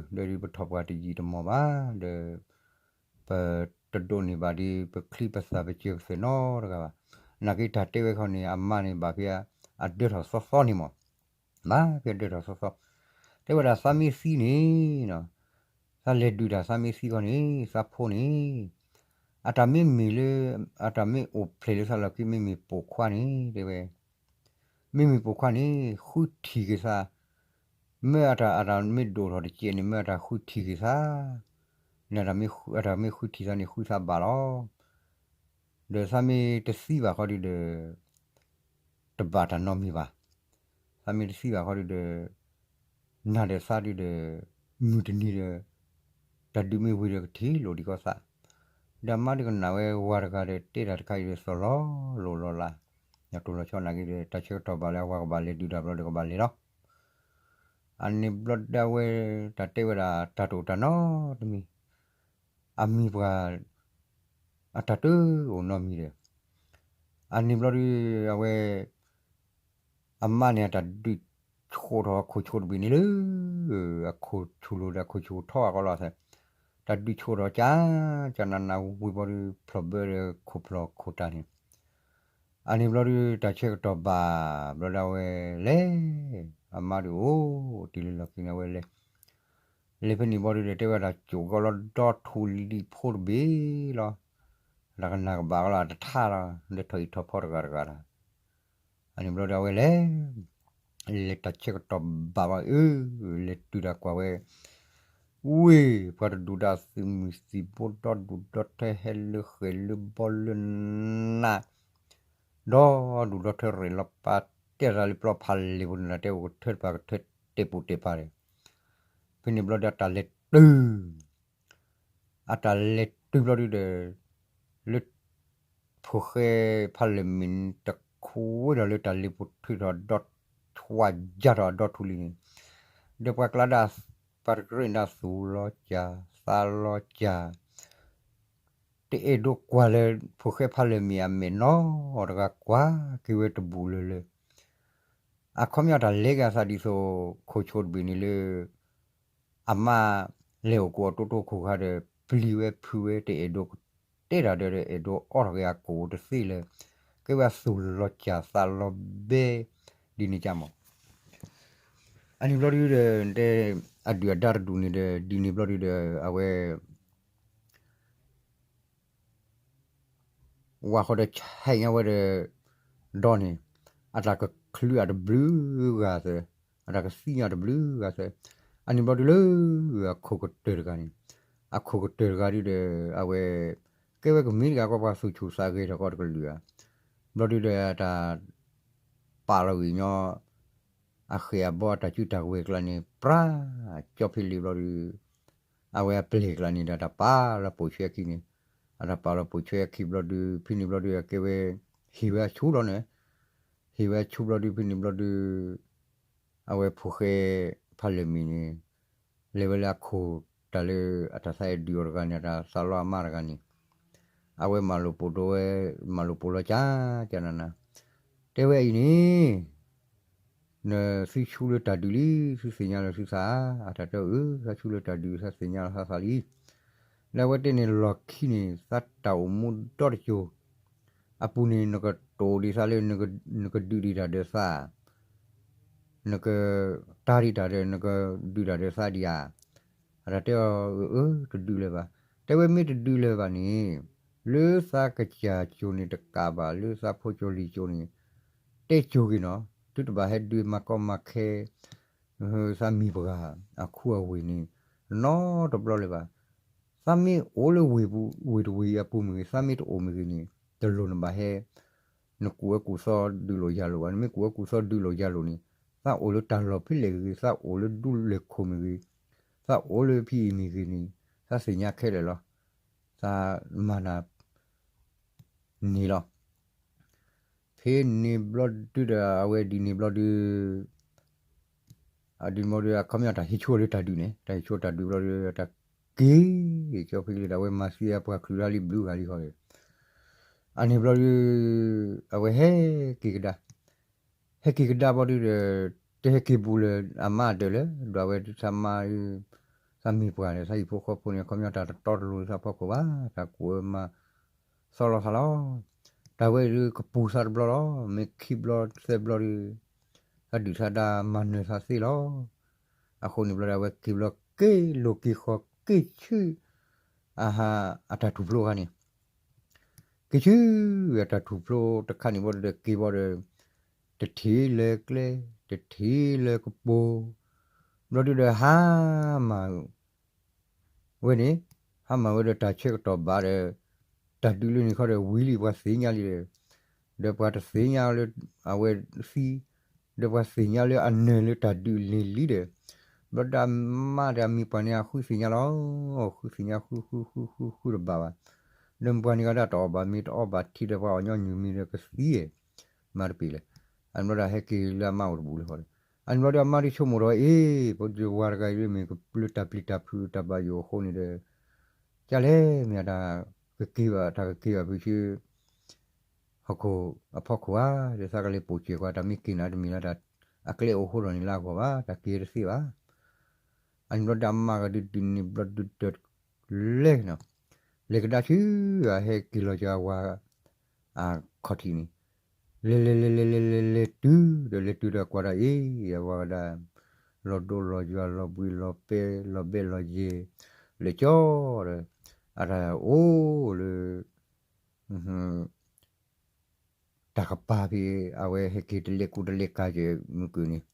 ၢ, ဒီးဒုးပထီၣ်ပှၢ်တယံာ်တမီၢ်ဘၣ် ဒီး ပတဒိးန့ၢ်ဘၣ်ဒ်ပချံပသၣ်ပစၢၤပသွဲၣ်နီတဂၤဘၣ်. နာ်က့တၢ်တဲဝဲခီန့ၣ် အမါန့ၣ်ဘၣ်ဖဲအဒၢထီၣ်သီသီန့ၣ်မး, ဘၣ်ဖဲအဒၢထီၣ်သီသီ, တဲဝဲဒၣ်သးမ့ၢ်သံန့ၣ် သးလဲၤဒုးတၢ်သးမ့ၢ်သံခီန့ၣ် သးဖိန့ၣ် အတၢ်မ့ၢ်မ့ၢ်လၢ အတၢ်မ့ၢ်အိၣ်ဖျဲၣ်လၢသးလီၢ်ခံမ့မ့ၢ်ပိာ်ခွါန့ၣ် တဲဝဲ မ့မ့ၢ်ပိာ်ခွါန့ၣ် ဃုထံၣ်က့ၤသး, မ့ၢ်အတၢ် အတၢ်မ့ၢ်ဒိၣ်ထီၣ်တစဲးန့ၣ် မ့ၢ်အတၢ်ဃုထံၣ်က့ၤသး, န့ၣ်အတၢ်မ့ၢ်ဃုထံၣ်သးန့ၣ် ဃုသးဘၣ်လီၤ. ဒီးသးမ့ၢ်တသံဘၣ်ခီဒုဒီး တဘၣ်တၢ်နီတမံၤဘၣ်. သးမ့ၢ်တသံဘၣ်ခီဒုဒီး နၤဒီးသးဒုဒီး မုၢ်တနံၤဒီး တၢ်ဒုးမ့ၢ်ဝံၤဒီးကထံၣ်လိာ်ဒံးကီးသး, ဒီးမါဒုကနၣ်ဝဲဝၤတဂၤဒီးတဲတၢ်တခါအံၤဒီးသီၣ်လီၤလိာ်လီၤလး, ညၣ်တိၢ်လီၤဆီနာ်က့ဒီး တၢ်ဆၢကတီၢ်ဘၣ်လၢအဝၤကဘၣ်လဲၤဒုးတၢ်ဘျီဒီးကဘၣ်လဲၤလီၤ. အန့ၣ်ဘျီဒၣ်ဝဲ တၢ်တဲဝဲဒၣ်တၢ်တအိၣ်တၢ်နီတမံၤ, အမံၤပှၢ် အတၢ်တအိၣ်နီတမံၤဒီး အန့ၣ်ဘျီဒုး အဝဲ အမါန့ၣ် အတၢ်ဒုးဆှိးထီၣ်အခိၣ်ဆှိးတဘ့ၣ်န့ၣ်လၢ အခိၣ်ဆူၣ်လိၤဒီးအခိၣ်ဆူၣ်ထီအဂီၢ်လီၤ. တၢ်ဒုးဆှိးထီၣ်ကၢ် ကၢ်နးနးဝံၤဘျီဒုး ဖျီၣ်ဘၢဒီးခိၣ်ဖျီၣ်ခိၣ်တၢ်န့ၣ် အန့ၣ်ဘျီဒုး တၢ်ဆၢကတီၢ်ဘၣ်ဘျီဒီး အဝဲလဲၤ, အမါဒုးအိၣ်တ့ၢ်လၢလီၢ်ခံန့ၣ် အဝဲလဲၤ, လဲၤဖဲန့ၣ်ဘျီဒုးဒီး တဲဝဲဒၣ်ကိးကီးလီၤဒီထူလံၤဖိတဘ့ၣ်လီၤ, တၢ်ကနၣ်ကဘၣ်အီၤလီၤ တထါလီၤ ဒီးထီၣ်အံၤထီၣ်ဖီတဂၤတဂၤလီၤ. အန့ၣ်ဘျီဒီး အဝဲလဲၤ လဲၤတၢ်ဆၢကတီၢ်ဘၣ်ဘၣ်အၢ, လဲၤတုၤတၢ်ကွၢ်ဝဲ, ဝ့ၢ် ပှၤတဒူၣ်ဒီးသုးမုၢ်သံၣ်ဘိ ဒီဒူၣ်ဒီထၢ ဟဲလၢဃဲၤလၢဘီလၢနး, ဒီဒူၣ်ဒီထၢ ရဲၣ်လီၤပာ်တဲာ်သးလၢပျီဖးလဲၢ်ပူၤန့ၣ် တဲအိၣ်ကထၢတပၤကထၢတဲာ်ပူၤတဲာ်ပၤဒီး, ဖဲန့ၣ်ဘျီဒီး တၢ်လဲၤတုၤ အတၢ်လဲၤတုၤဘျီဒုဒီး လၢ ဖိၣ်ဃဲဖးလၢၢ်မံၤန့ၣ် တခွဲဒီးလၢတၢ်လ့ပူၤ ထုးထီၣ်ဒီးထွးယါထီၣ်အဒီထူလံၤန့ၣ်, ဒီးပှၤကျါဒၣ် ပှၤတကရၢၢ်န့ၣ်ဒၣ်သူၣ်လီၤစၢ်သးလီၤစၢ် တအဲၣ်ဒိးကွၢ်လၢ ဖိၣ်ဃဲဖးလၢၢ်မံၤအမဲာ်နီတဂၤ ကွၢ်က့ၤဝဲတဘူၣ်လၢၤလၢၤ. အခီပညီတၢ်လဲၤက့ၤအသးဒ်သိး ခိၣ်ဆိတဘ့ၣ်န့ၣ်လၢ အမါလဲၤအိၣ်ကိးအီၤတိတိခိၣ်ခါဒီး ပျံၤဝဲဖုးဝဲ တအဲၣ်ဒိးကတဲတၢ်ဒီး အဲၣ်ဒိးအီထီၣ်က့ၤအကိာ်တသ့လၢၤ, ကဲဝဲအသူၣ်လီၤစၢ်သးလီၤဘဲ ဒ်န့ၣ်ကမၣ်. အန့ၣ်ဘျီဒုဒီး တဲ အဒုၣ်အဒါတဒူၣ်န့ၣ်ဒီး ဒ်န့ၣ်ဘျီဒုဒီး အဝဲ ဝါဃီဒီးဆဲးညါဝဲဒီး ဒီန့ၣ် အတၢ်ကချုးအတဘျုးဂၤသၢ, အတၢ်ကသံညါတဘျုးဂၤသၢ, အန့ၣ်ဘျီဒုလၢ အခိၣ်ကတၢၢ်တဂၤန့ၣ်, အခိၣ်ကတၢၢ်တဂၤဒုဒီး အဝဲ ကဲဝဲကမ့ၢ်တဂၤကီး ပှၤသူၣ်ဆူၣ်သးဂဲၤထီၣ်ကီးတကလုာ်ဧါ, ဘျီဒုဒီးတၢ် ပာ်လီၤဂံၢ်ညီ အဃဲၢ်အဘီအတၢ်စုတၢ်ကဝဲၤကျါန့ၣ် ပြၢ ကၠီဖံလ့ၤဘျီဒု အဝဲအပျဲၢ်ကျါန့ၣ်ဒီး တၢ်ပာ်လီၤပိာ်ဆွဲအခံန့ၣ်, အတၢ်ပာ်လီၤပိာ်ဆွဲအခံဘျီဒု ဖဲန့ၣ်ဘျီဒု အကဲဝဲ ဟ့ၣ်ဝဲအဆူလီၤန့ၣ်, ဟ့ၣ်ဝဲအဆူဘျီဒု ဖဲန့ၣ်ဘျီဒု အဝဲဖိၣ်ဃဲဖးလၢၢ်မံၤန့ၣ် လဲၤဝဲလၢအခိၣ်တၢ်လၢအတၢ်သးအဲၣ်ဒုးအီၤတဂၤန့ၣ် အတၢ်သးလီအမါတဂၤန့ၣ်, အဝဲမၤလိာ်ပိာ်ဒိဝဲ, မၤလိာ်ပိာ်လီၤကၢ်ကၢ်နးနး, တဲဝဲအံၤန့ၣ် နသုဆူလၢတၢ်ဒုးလံ သုသ့ၣ်ညါလီၤသုသးဧါ, အတၢ်တဲအၢ သးဆူလၢတၢ်ဒုး သးသ့ၣ်ညါလီၤသးသးလံ. လၢအဝဲတဲန့ၣ် လီၢ်ခံန့ၣ် သးတၢ်အိၣ်မူဒီတကၠိၤ အပူၤန့ၣ် နကတိၤဒံးသးလၢ နကဒုးဒံးတၢ်ဒီးသး နကတၢ်ဒံးတၢ်ဒီး နကဒုးတၢ်ဒီးသးဒံးဧါ. အတၢ်တဲအီၤ အၢ အၢ တဒုးလၢၤဘၣ်. တဲဝဲမ့ၢ်တဒုးလၢၤဘၣ်န့ၣ် လၢသးကစၢ်ကၠိၤန့ၣ်တကးဘၣ် လၢသးဖိကၠိၤလံၤကၠိၤန့ၣ် တဲကၠိၤက့ၤနီၤ, သုတဘၣ်ဟဲဒုးမၤကီမၤခဲ သးမံၤပှၢ် အခူအဝ့ၢ်န့ၣ် နီတဘျီလၢၤဘၣ်. သးမ့ၢ်အိၣ်လၢဝ့ၢ်ပူၤ ဝ့ၢ်တဝ့ၢ်အံၤအပူၤမ့ၢ်ဂ့ၤ သးမ့ၢ်တအိၣ်မ့ၢ်ဂ့ၤန့ၣ် တလိၣ်နဘၣ်ဟဲ နကူၣ်အၢကူၣ်သီဒုးလိာ်ယၤလိာ်ဘၣ်. နမ့ၢ်ကူၣ်အၢကူၣ်သီဒုးလိာ်ယၤလိာ်န့ၣ် သးအိၣ်လၢတၢ်လီၢ်ဖဲလဲၣ်ဂ့ၤ သးအိၣ်လၢဒူလဲၢ်ခိၣ်မ့ၢ်ဂ့ၤ, သးအိၣ်လၢဖံအံၤမ့ၢ်ဂ့ၤန့ၣ် သးသ့ၣ်ညါခဲလၢာ်လီၤ. သးမၤနၤ န့ၣ်လီၤ. ဖဲန့ၣ်ဘျီဒုဒီး အဝဲဒ်န့ၣ်ဘျီဒု အဒ်န့ၣ်ဘျီဒု အခီပညီတၢ်ဟ့ၣ်ဆူၣ်အီၤလၢတၢ်ဒုးန့ၣ် တၢ်ဟ့ၣ်ဆူၣ်အီၤတၢ်ဒုးဘျီဒု တၢ်က့ၤ ကၠီဖံလ့ၤဒီး အဝဲမၤသံအပှၤချုးလၢလံဘျုးဂၤလံဃီဒီး အန့ၣ်ဘျီဒု အဝဲဟဲက့ၤကဒါ ဟဲက့ၤကဒါဘျီဒုဒီး တဟဲက့ၤဘူးလၢၤအမါအဒၢးလၢၤ ဒီးအဝဲဒုသးမါ သးမံၤပှၢ်ဒီး သးဟံၣ်ဖိဃီဖိန့ၣ် အခီပညီတၢ်တတီတလိၤလၢသးဖီခိၣ်ဘၣ် တၢ်ကူၣ်အၢမၤသီလီၤသးလီၤ. တၢ်ဝဲဒုကပူၤသးတဘျီလီၤ မ့ၢ်ခံဘျီသၢဘျီဒု သးဒုးသးဒါမၤနၢၤသးသ့လီၤ. အဃိန့ၣ်ဘျီဒီး အဝဲက့ၤဘျီက့ၤလိာ်က့ၤဃီၤက့ၤဆူ အဟါ အတၢ်ထူၣ်ဖျိအခါန့ၣ် က့ၤဆူ အတၢ်ထူၣ်ဖျိတခါန့ၣ်ဘျီဒီး က့ၤဘျီဒီး တထံၣ်လၢကျဲ တထံၣ်လၢကပိၤ ဘျီဒုဒီးဟါမၢ် ဝဲန့ၣ် ဟါမၢ်ဝဲဒီးတၢ်ဆၢကတီၢ်ဘၣ်ဒီး တၢ်ဒုးလၢန့ၣ်ခီဒီးဝံၤလံ ပှၤသ့ၣ်ညါလံဒီး ဒီးပှၤတသ့ၣ်ညါလၢအဝဲသံ ဒီးပှၤသ့ၣ်ညါလၢအနၢၤလၢတၢ်ဒုးန့ၣ်လံဒီး ဘျီဒီးအမါဒီးအမံၤပှၢ်န့ၣ် အဃုသ့ၣ်ညါလီၤ ဃုသ့ၣ်ညါဃုဃုဃုဃုဃုတဘၣ်ဘၣ် ဒီးမံၤပှၢ်န့ၣ်ကဒီးတအီၣ်ဘၣ်မ့ၤ တအီဘၣ်ထံဒီး ပှၤအီၣ်ညီနုၢ်မံၤဒီးကသံ မၤတပ့ၤလဲၣ်. အန့ၣ်ဘျီဒီးဟဲက့ၤလၢအမါအိၣ်တပူၤလၢဃီဒီး အန့ၣ်ဘျီဒီးအမါဒုဆိကမိၣ်ထီၣ်အ့ၣ် ပဝၤတဂၤအံၤမ့ၢ်ကပျၢၤတၢ်ပျံၤတၢ်ဖုးတၢ်ဘၣ်ယိၣ်အဃိန့ၣ်ဒီး ကလဲၣ်မ့ၢ်တၢ်ကက့ၤဘၣ် တၢ်ကက့ၤဘၣ်ဖုဆူ ဟီၣ်ခိၣ်အဖီခိၣ်ဧါ ဒီးသးကလဲၤပိာ်စဲၢ်ကွၢ် တၢ်မ့ၢ်က့ၤနၤတမံၤလၢတၢ် အကျဲအိၣ်ဃိဒီးန့ၣ်လၢအဂီၢ်ဘၣ် တၢ်က့ၤတသ့ဘၣ်. အန့ၣ်ဘျီဒီးအမါကဒုးဒုးန့ၣ်ဘျီဒုးတလဲၤနီၤ လဲၤကဒါဆူ အဟဲက့ၤလီၤကၢအဝၤ အခီၣ်ထံးန့ၣ် လဲၤလဲၤလဲၤလဲၤလဲၤလဲၤလဲၤတုၤဒီး လဲၤတုၤဒီးကွၢ်ဒၣ်အံၤ အဝၤကဒါ လီၤဒိလီၤယွၤ လီၤဘှံးလီၤပဲ လီၤဘဲလီၤယဲၢ် လဲၤကၠီဒီး အတၢ်အိၣ်လၢ တၢ်ကပၤဖဲ အဝဲဟဲက့ၤတလဲၤကူတလဲၤကၤက့ၤမုၢ်ကုၢ်န့ၣ်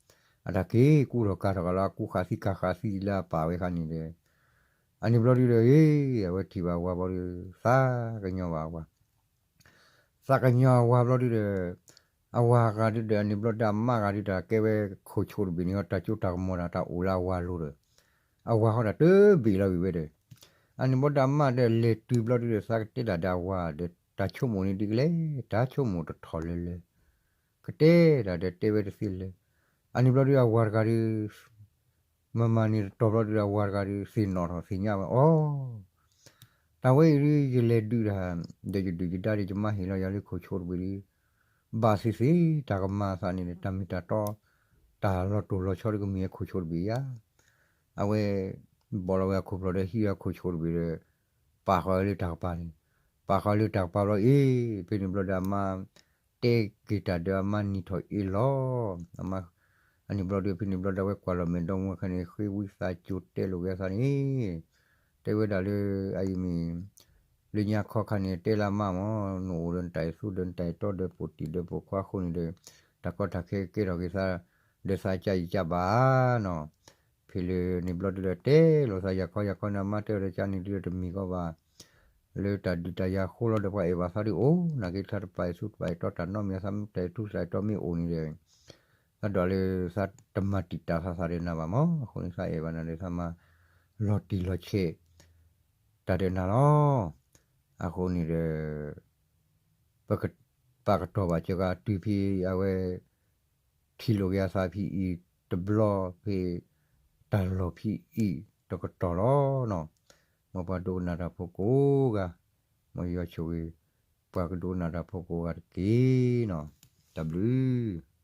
အတၢ်က့ၤကူထီၣ်ကၤထီၣ်ကၤလီၤ အကူဃာ်သံကၤဃာ်သံလၢအပာ်ဝဲခါန့ၣ်ဒီး အန့ၣ်ဘျီဒုဒီး အဝဲထံၣ်ဘၣ်ဝၤဘျီဒီး သးကညီၤဘၣ်ဝၤ သးကညီၤအဝၤဘျီဒုဒီး အဝၤဂၤဒုဒီး အန့ၣ်ဘျီဒီးအမါဂၤဒုဒီး ကဲဝဲခိၣ်ဆိးတဘ့ၣ်န့ၣ် တၢ်ကၠိတၢ်ကမီၤတၢ် တၢ်အိၣ်လၢအဝၤလိၤဒီး အဝၤဃီတၢ်တဘ့ၣ်လီၤဝံၤဝဲဒီး အန့ၣ်ဘျီဒီးအမါဒီးလဲၤတုၤဘျီဒုဒီး သးကတဲဒၣ်ဒီးအဝၤဒီး တၢ်ဆိကမိၣ်န့ၣ်ဒ်ကလဲၣ် တၢ်ဆိကမိၣ်တထီၣ်လၢၤလၢၤ ကတဲဒၣ်ဒီးတဲဝဲတသ့လၢၤ အန့ၣ်ဘျီဒုအဝၤတဂၤဒီး မၤမၤန့ၣ်တတီၤဘျီဒုဒီး အဝၤတဂၤဒီး သ့ၣ်နီၣ်ထီၣ်သ့ၣ်ညါဝဲအီၤ တၢ်ဝဲအံၤဒု ယလဲၤဒုးတၢ် ဒီးယဒုၣ်ယဒါဒီး ယမါဟ့ၣ်လီၤယၤလၢခိၣ်ဆိးတဘ့ၣ်ဒီး ဘၣ်သ့ၣ်သ့ၣ် တၢ်ကမၤအသးန့ၣ်ဒီး တၢ်မ့ၢ်တၢ်တီ တၢ်လီၤတိၢ်လီၤဆီဒီးကမ့ၢ်အခိၣ်ဆိးတဘ့ၣ်ဧါ အဝဲ ဘီၣ်လီၤဝဲအခိၣ်ဖျီၣ်ဒီးဟံးဝဲအခိၣ်ဆိးတဘ့ၣ်ဒီး ပာ်ဃာ်ဝဲလၢတၢ်ကပၤန့ၣ် ပာ်ဃာ်လၢတၢ်ကပၤဘျီအ့ၣ် ဖဲန့ၣ်ဘျီဒီးအမါ တဲက့ၤတၢ်ဒီးအမါနံၤထီၣ်အ့ၣ်လီၤ အမါ အန့ၣ်ဘျီဒီး ဖဲန့ၣ်ဘျီဒီးအဝဲကွၢ်လီၤမဲာ်ဒီမါခါန့ၣ် ဃ့ဝံသးစူၤတဲလိာ်က့ၤအသးန့ၣ် တဲဝဲဒၣ်လၢ အအံၤမ့ၢ် လၢညါခီခါန့ၣ် တဲလၢအမါမ့ၢ် နအိၣ်ဒီးနတၢ်အဲၣ်သူဒီးနတၢ်အဲၣ်တီဒီး ပိာ်တံၢ်ဒီးပိာ်ခွါအဃိန့ၣ်ဒီး တၢ်ကီတၢ်ခဲကဲထီၣ်က့ၤသး ဒီးသးကါယံာ်ကါဘၣ်နီၤ ဖဲလၢန့ၣ်ဘျီဒုဒီးတဲလိာ်သး ယၤခီယၤခီန့ၣ် အမါတဲဝဲဒီး ကန့ၣ်ဒုဒီးတမံၤကီဘၣ် လၢတၢ်ဒုးတၢ်ယၤအဃိလီၤဒီး ပှၤအဲၣ်ဘၣ်သးဒုအိၣ် နာ်က့သးတပာ်အဲၣ်သူတပာ်အဲၣ်တီတၢ်နီတမံၤ သးမ့ၢ်တၢ်အဲၣ်သူတၢ်အဲၣ်တီမ့ၢ်အိၣ်န့ၣ်ဒီး သးဒိးလၢသးတမၤတံာ်တာ်သးသးဒီးနၤဘၣ်မး အဃိန့ၣ်သးအဲၣ်ဘၣ်နၤဒီးသးမၤလီၤတံၢ်လီၤဆဲး တၢ်ဒီးနၤလီၤ အဃိန့ၣ်ဒီး ပကပာ်ကတီၢ်ဘၣ်စှၤဂၤတုၤဖဲအဝဲ ထံၣ်လိာ်က့ၤအသးဖဲအံၤတဘျီဖဲ တၢ်လီၢ်ဖဲအံၤတကတီၢ်လီၤနီၤ မ်ပှၤဒိကနၣ်တၢ်ဖိကိးဂၤ မ်ယွၤဆိၣ်ဂ့ၤ ပှၤကဒိကနၣ်တၢ်ဖိကိးဂၤတက့ၢ်နီၤ တၢ်ဘျုး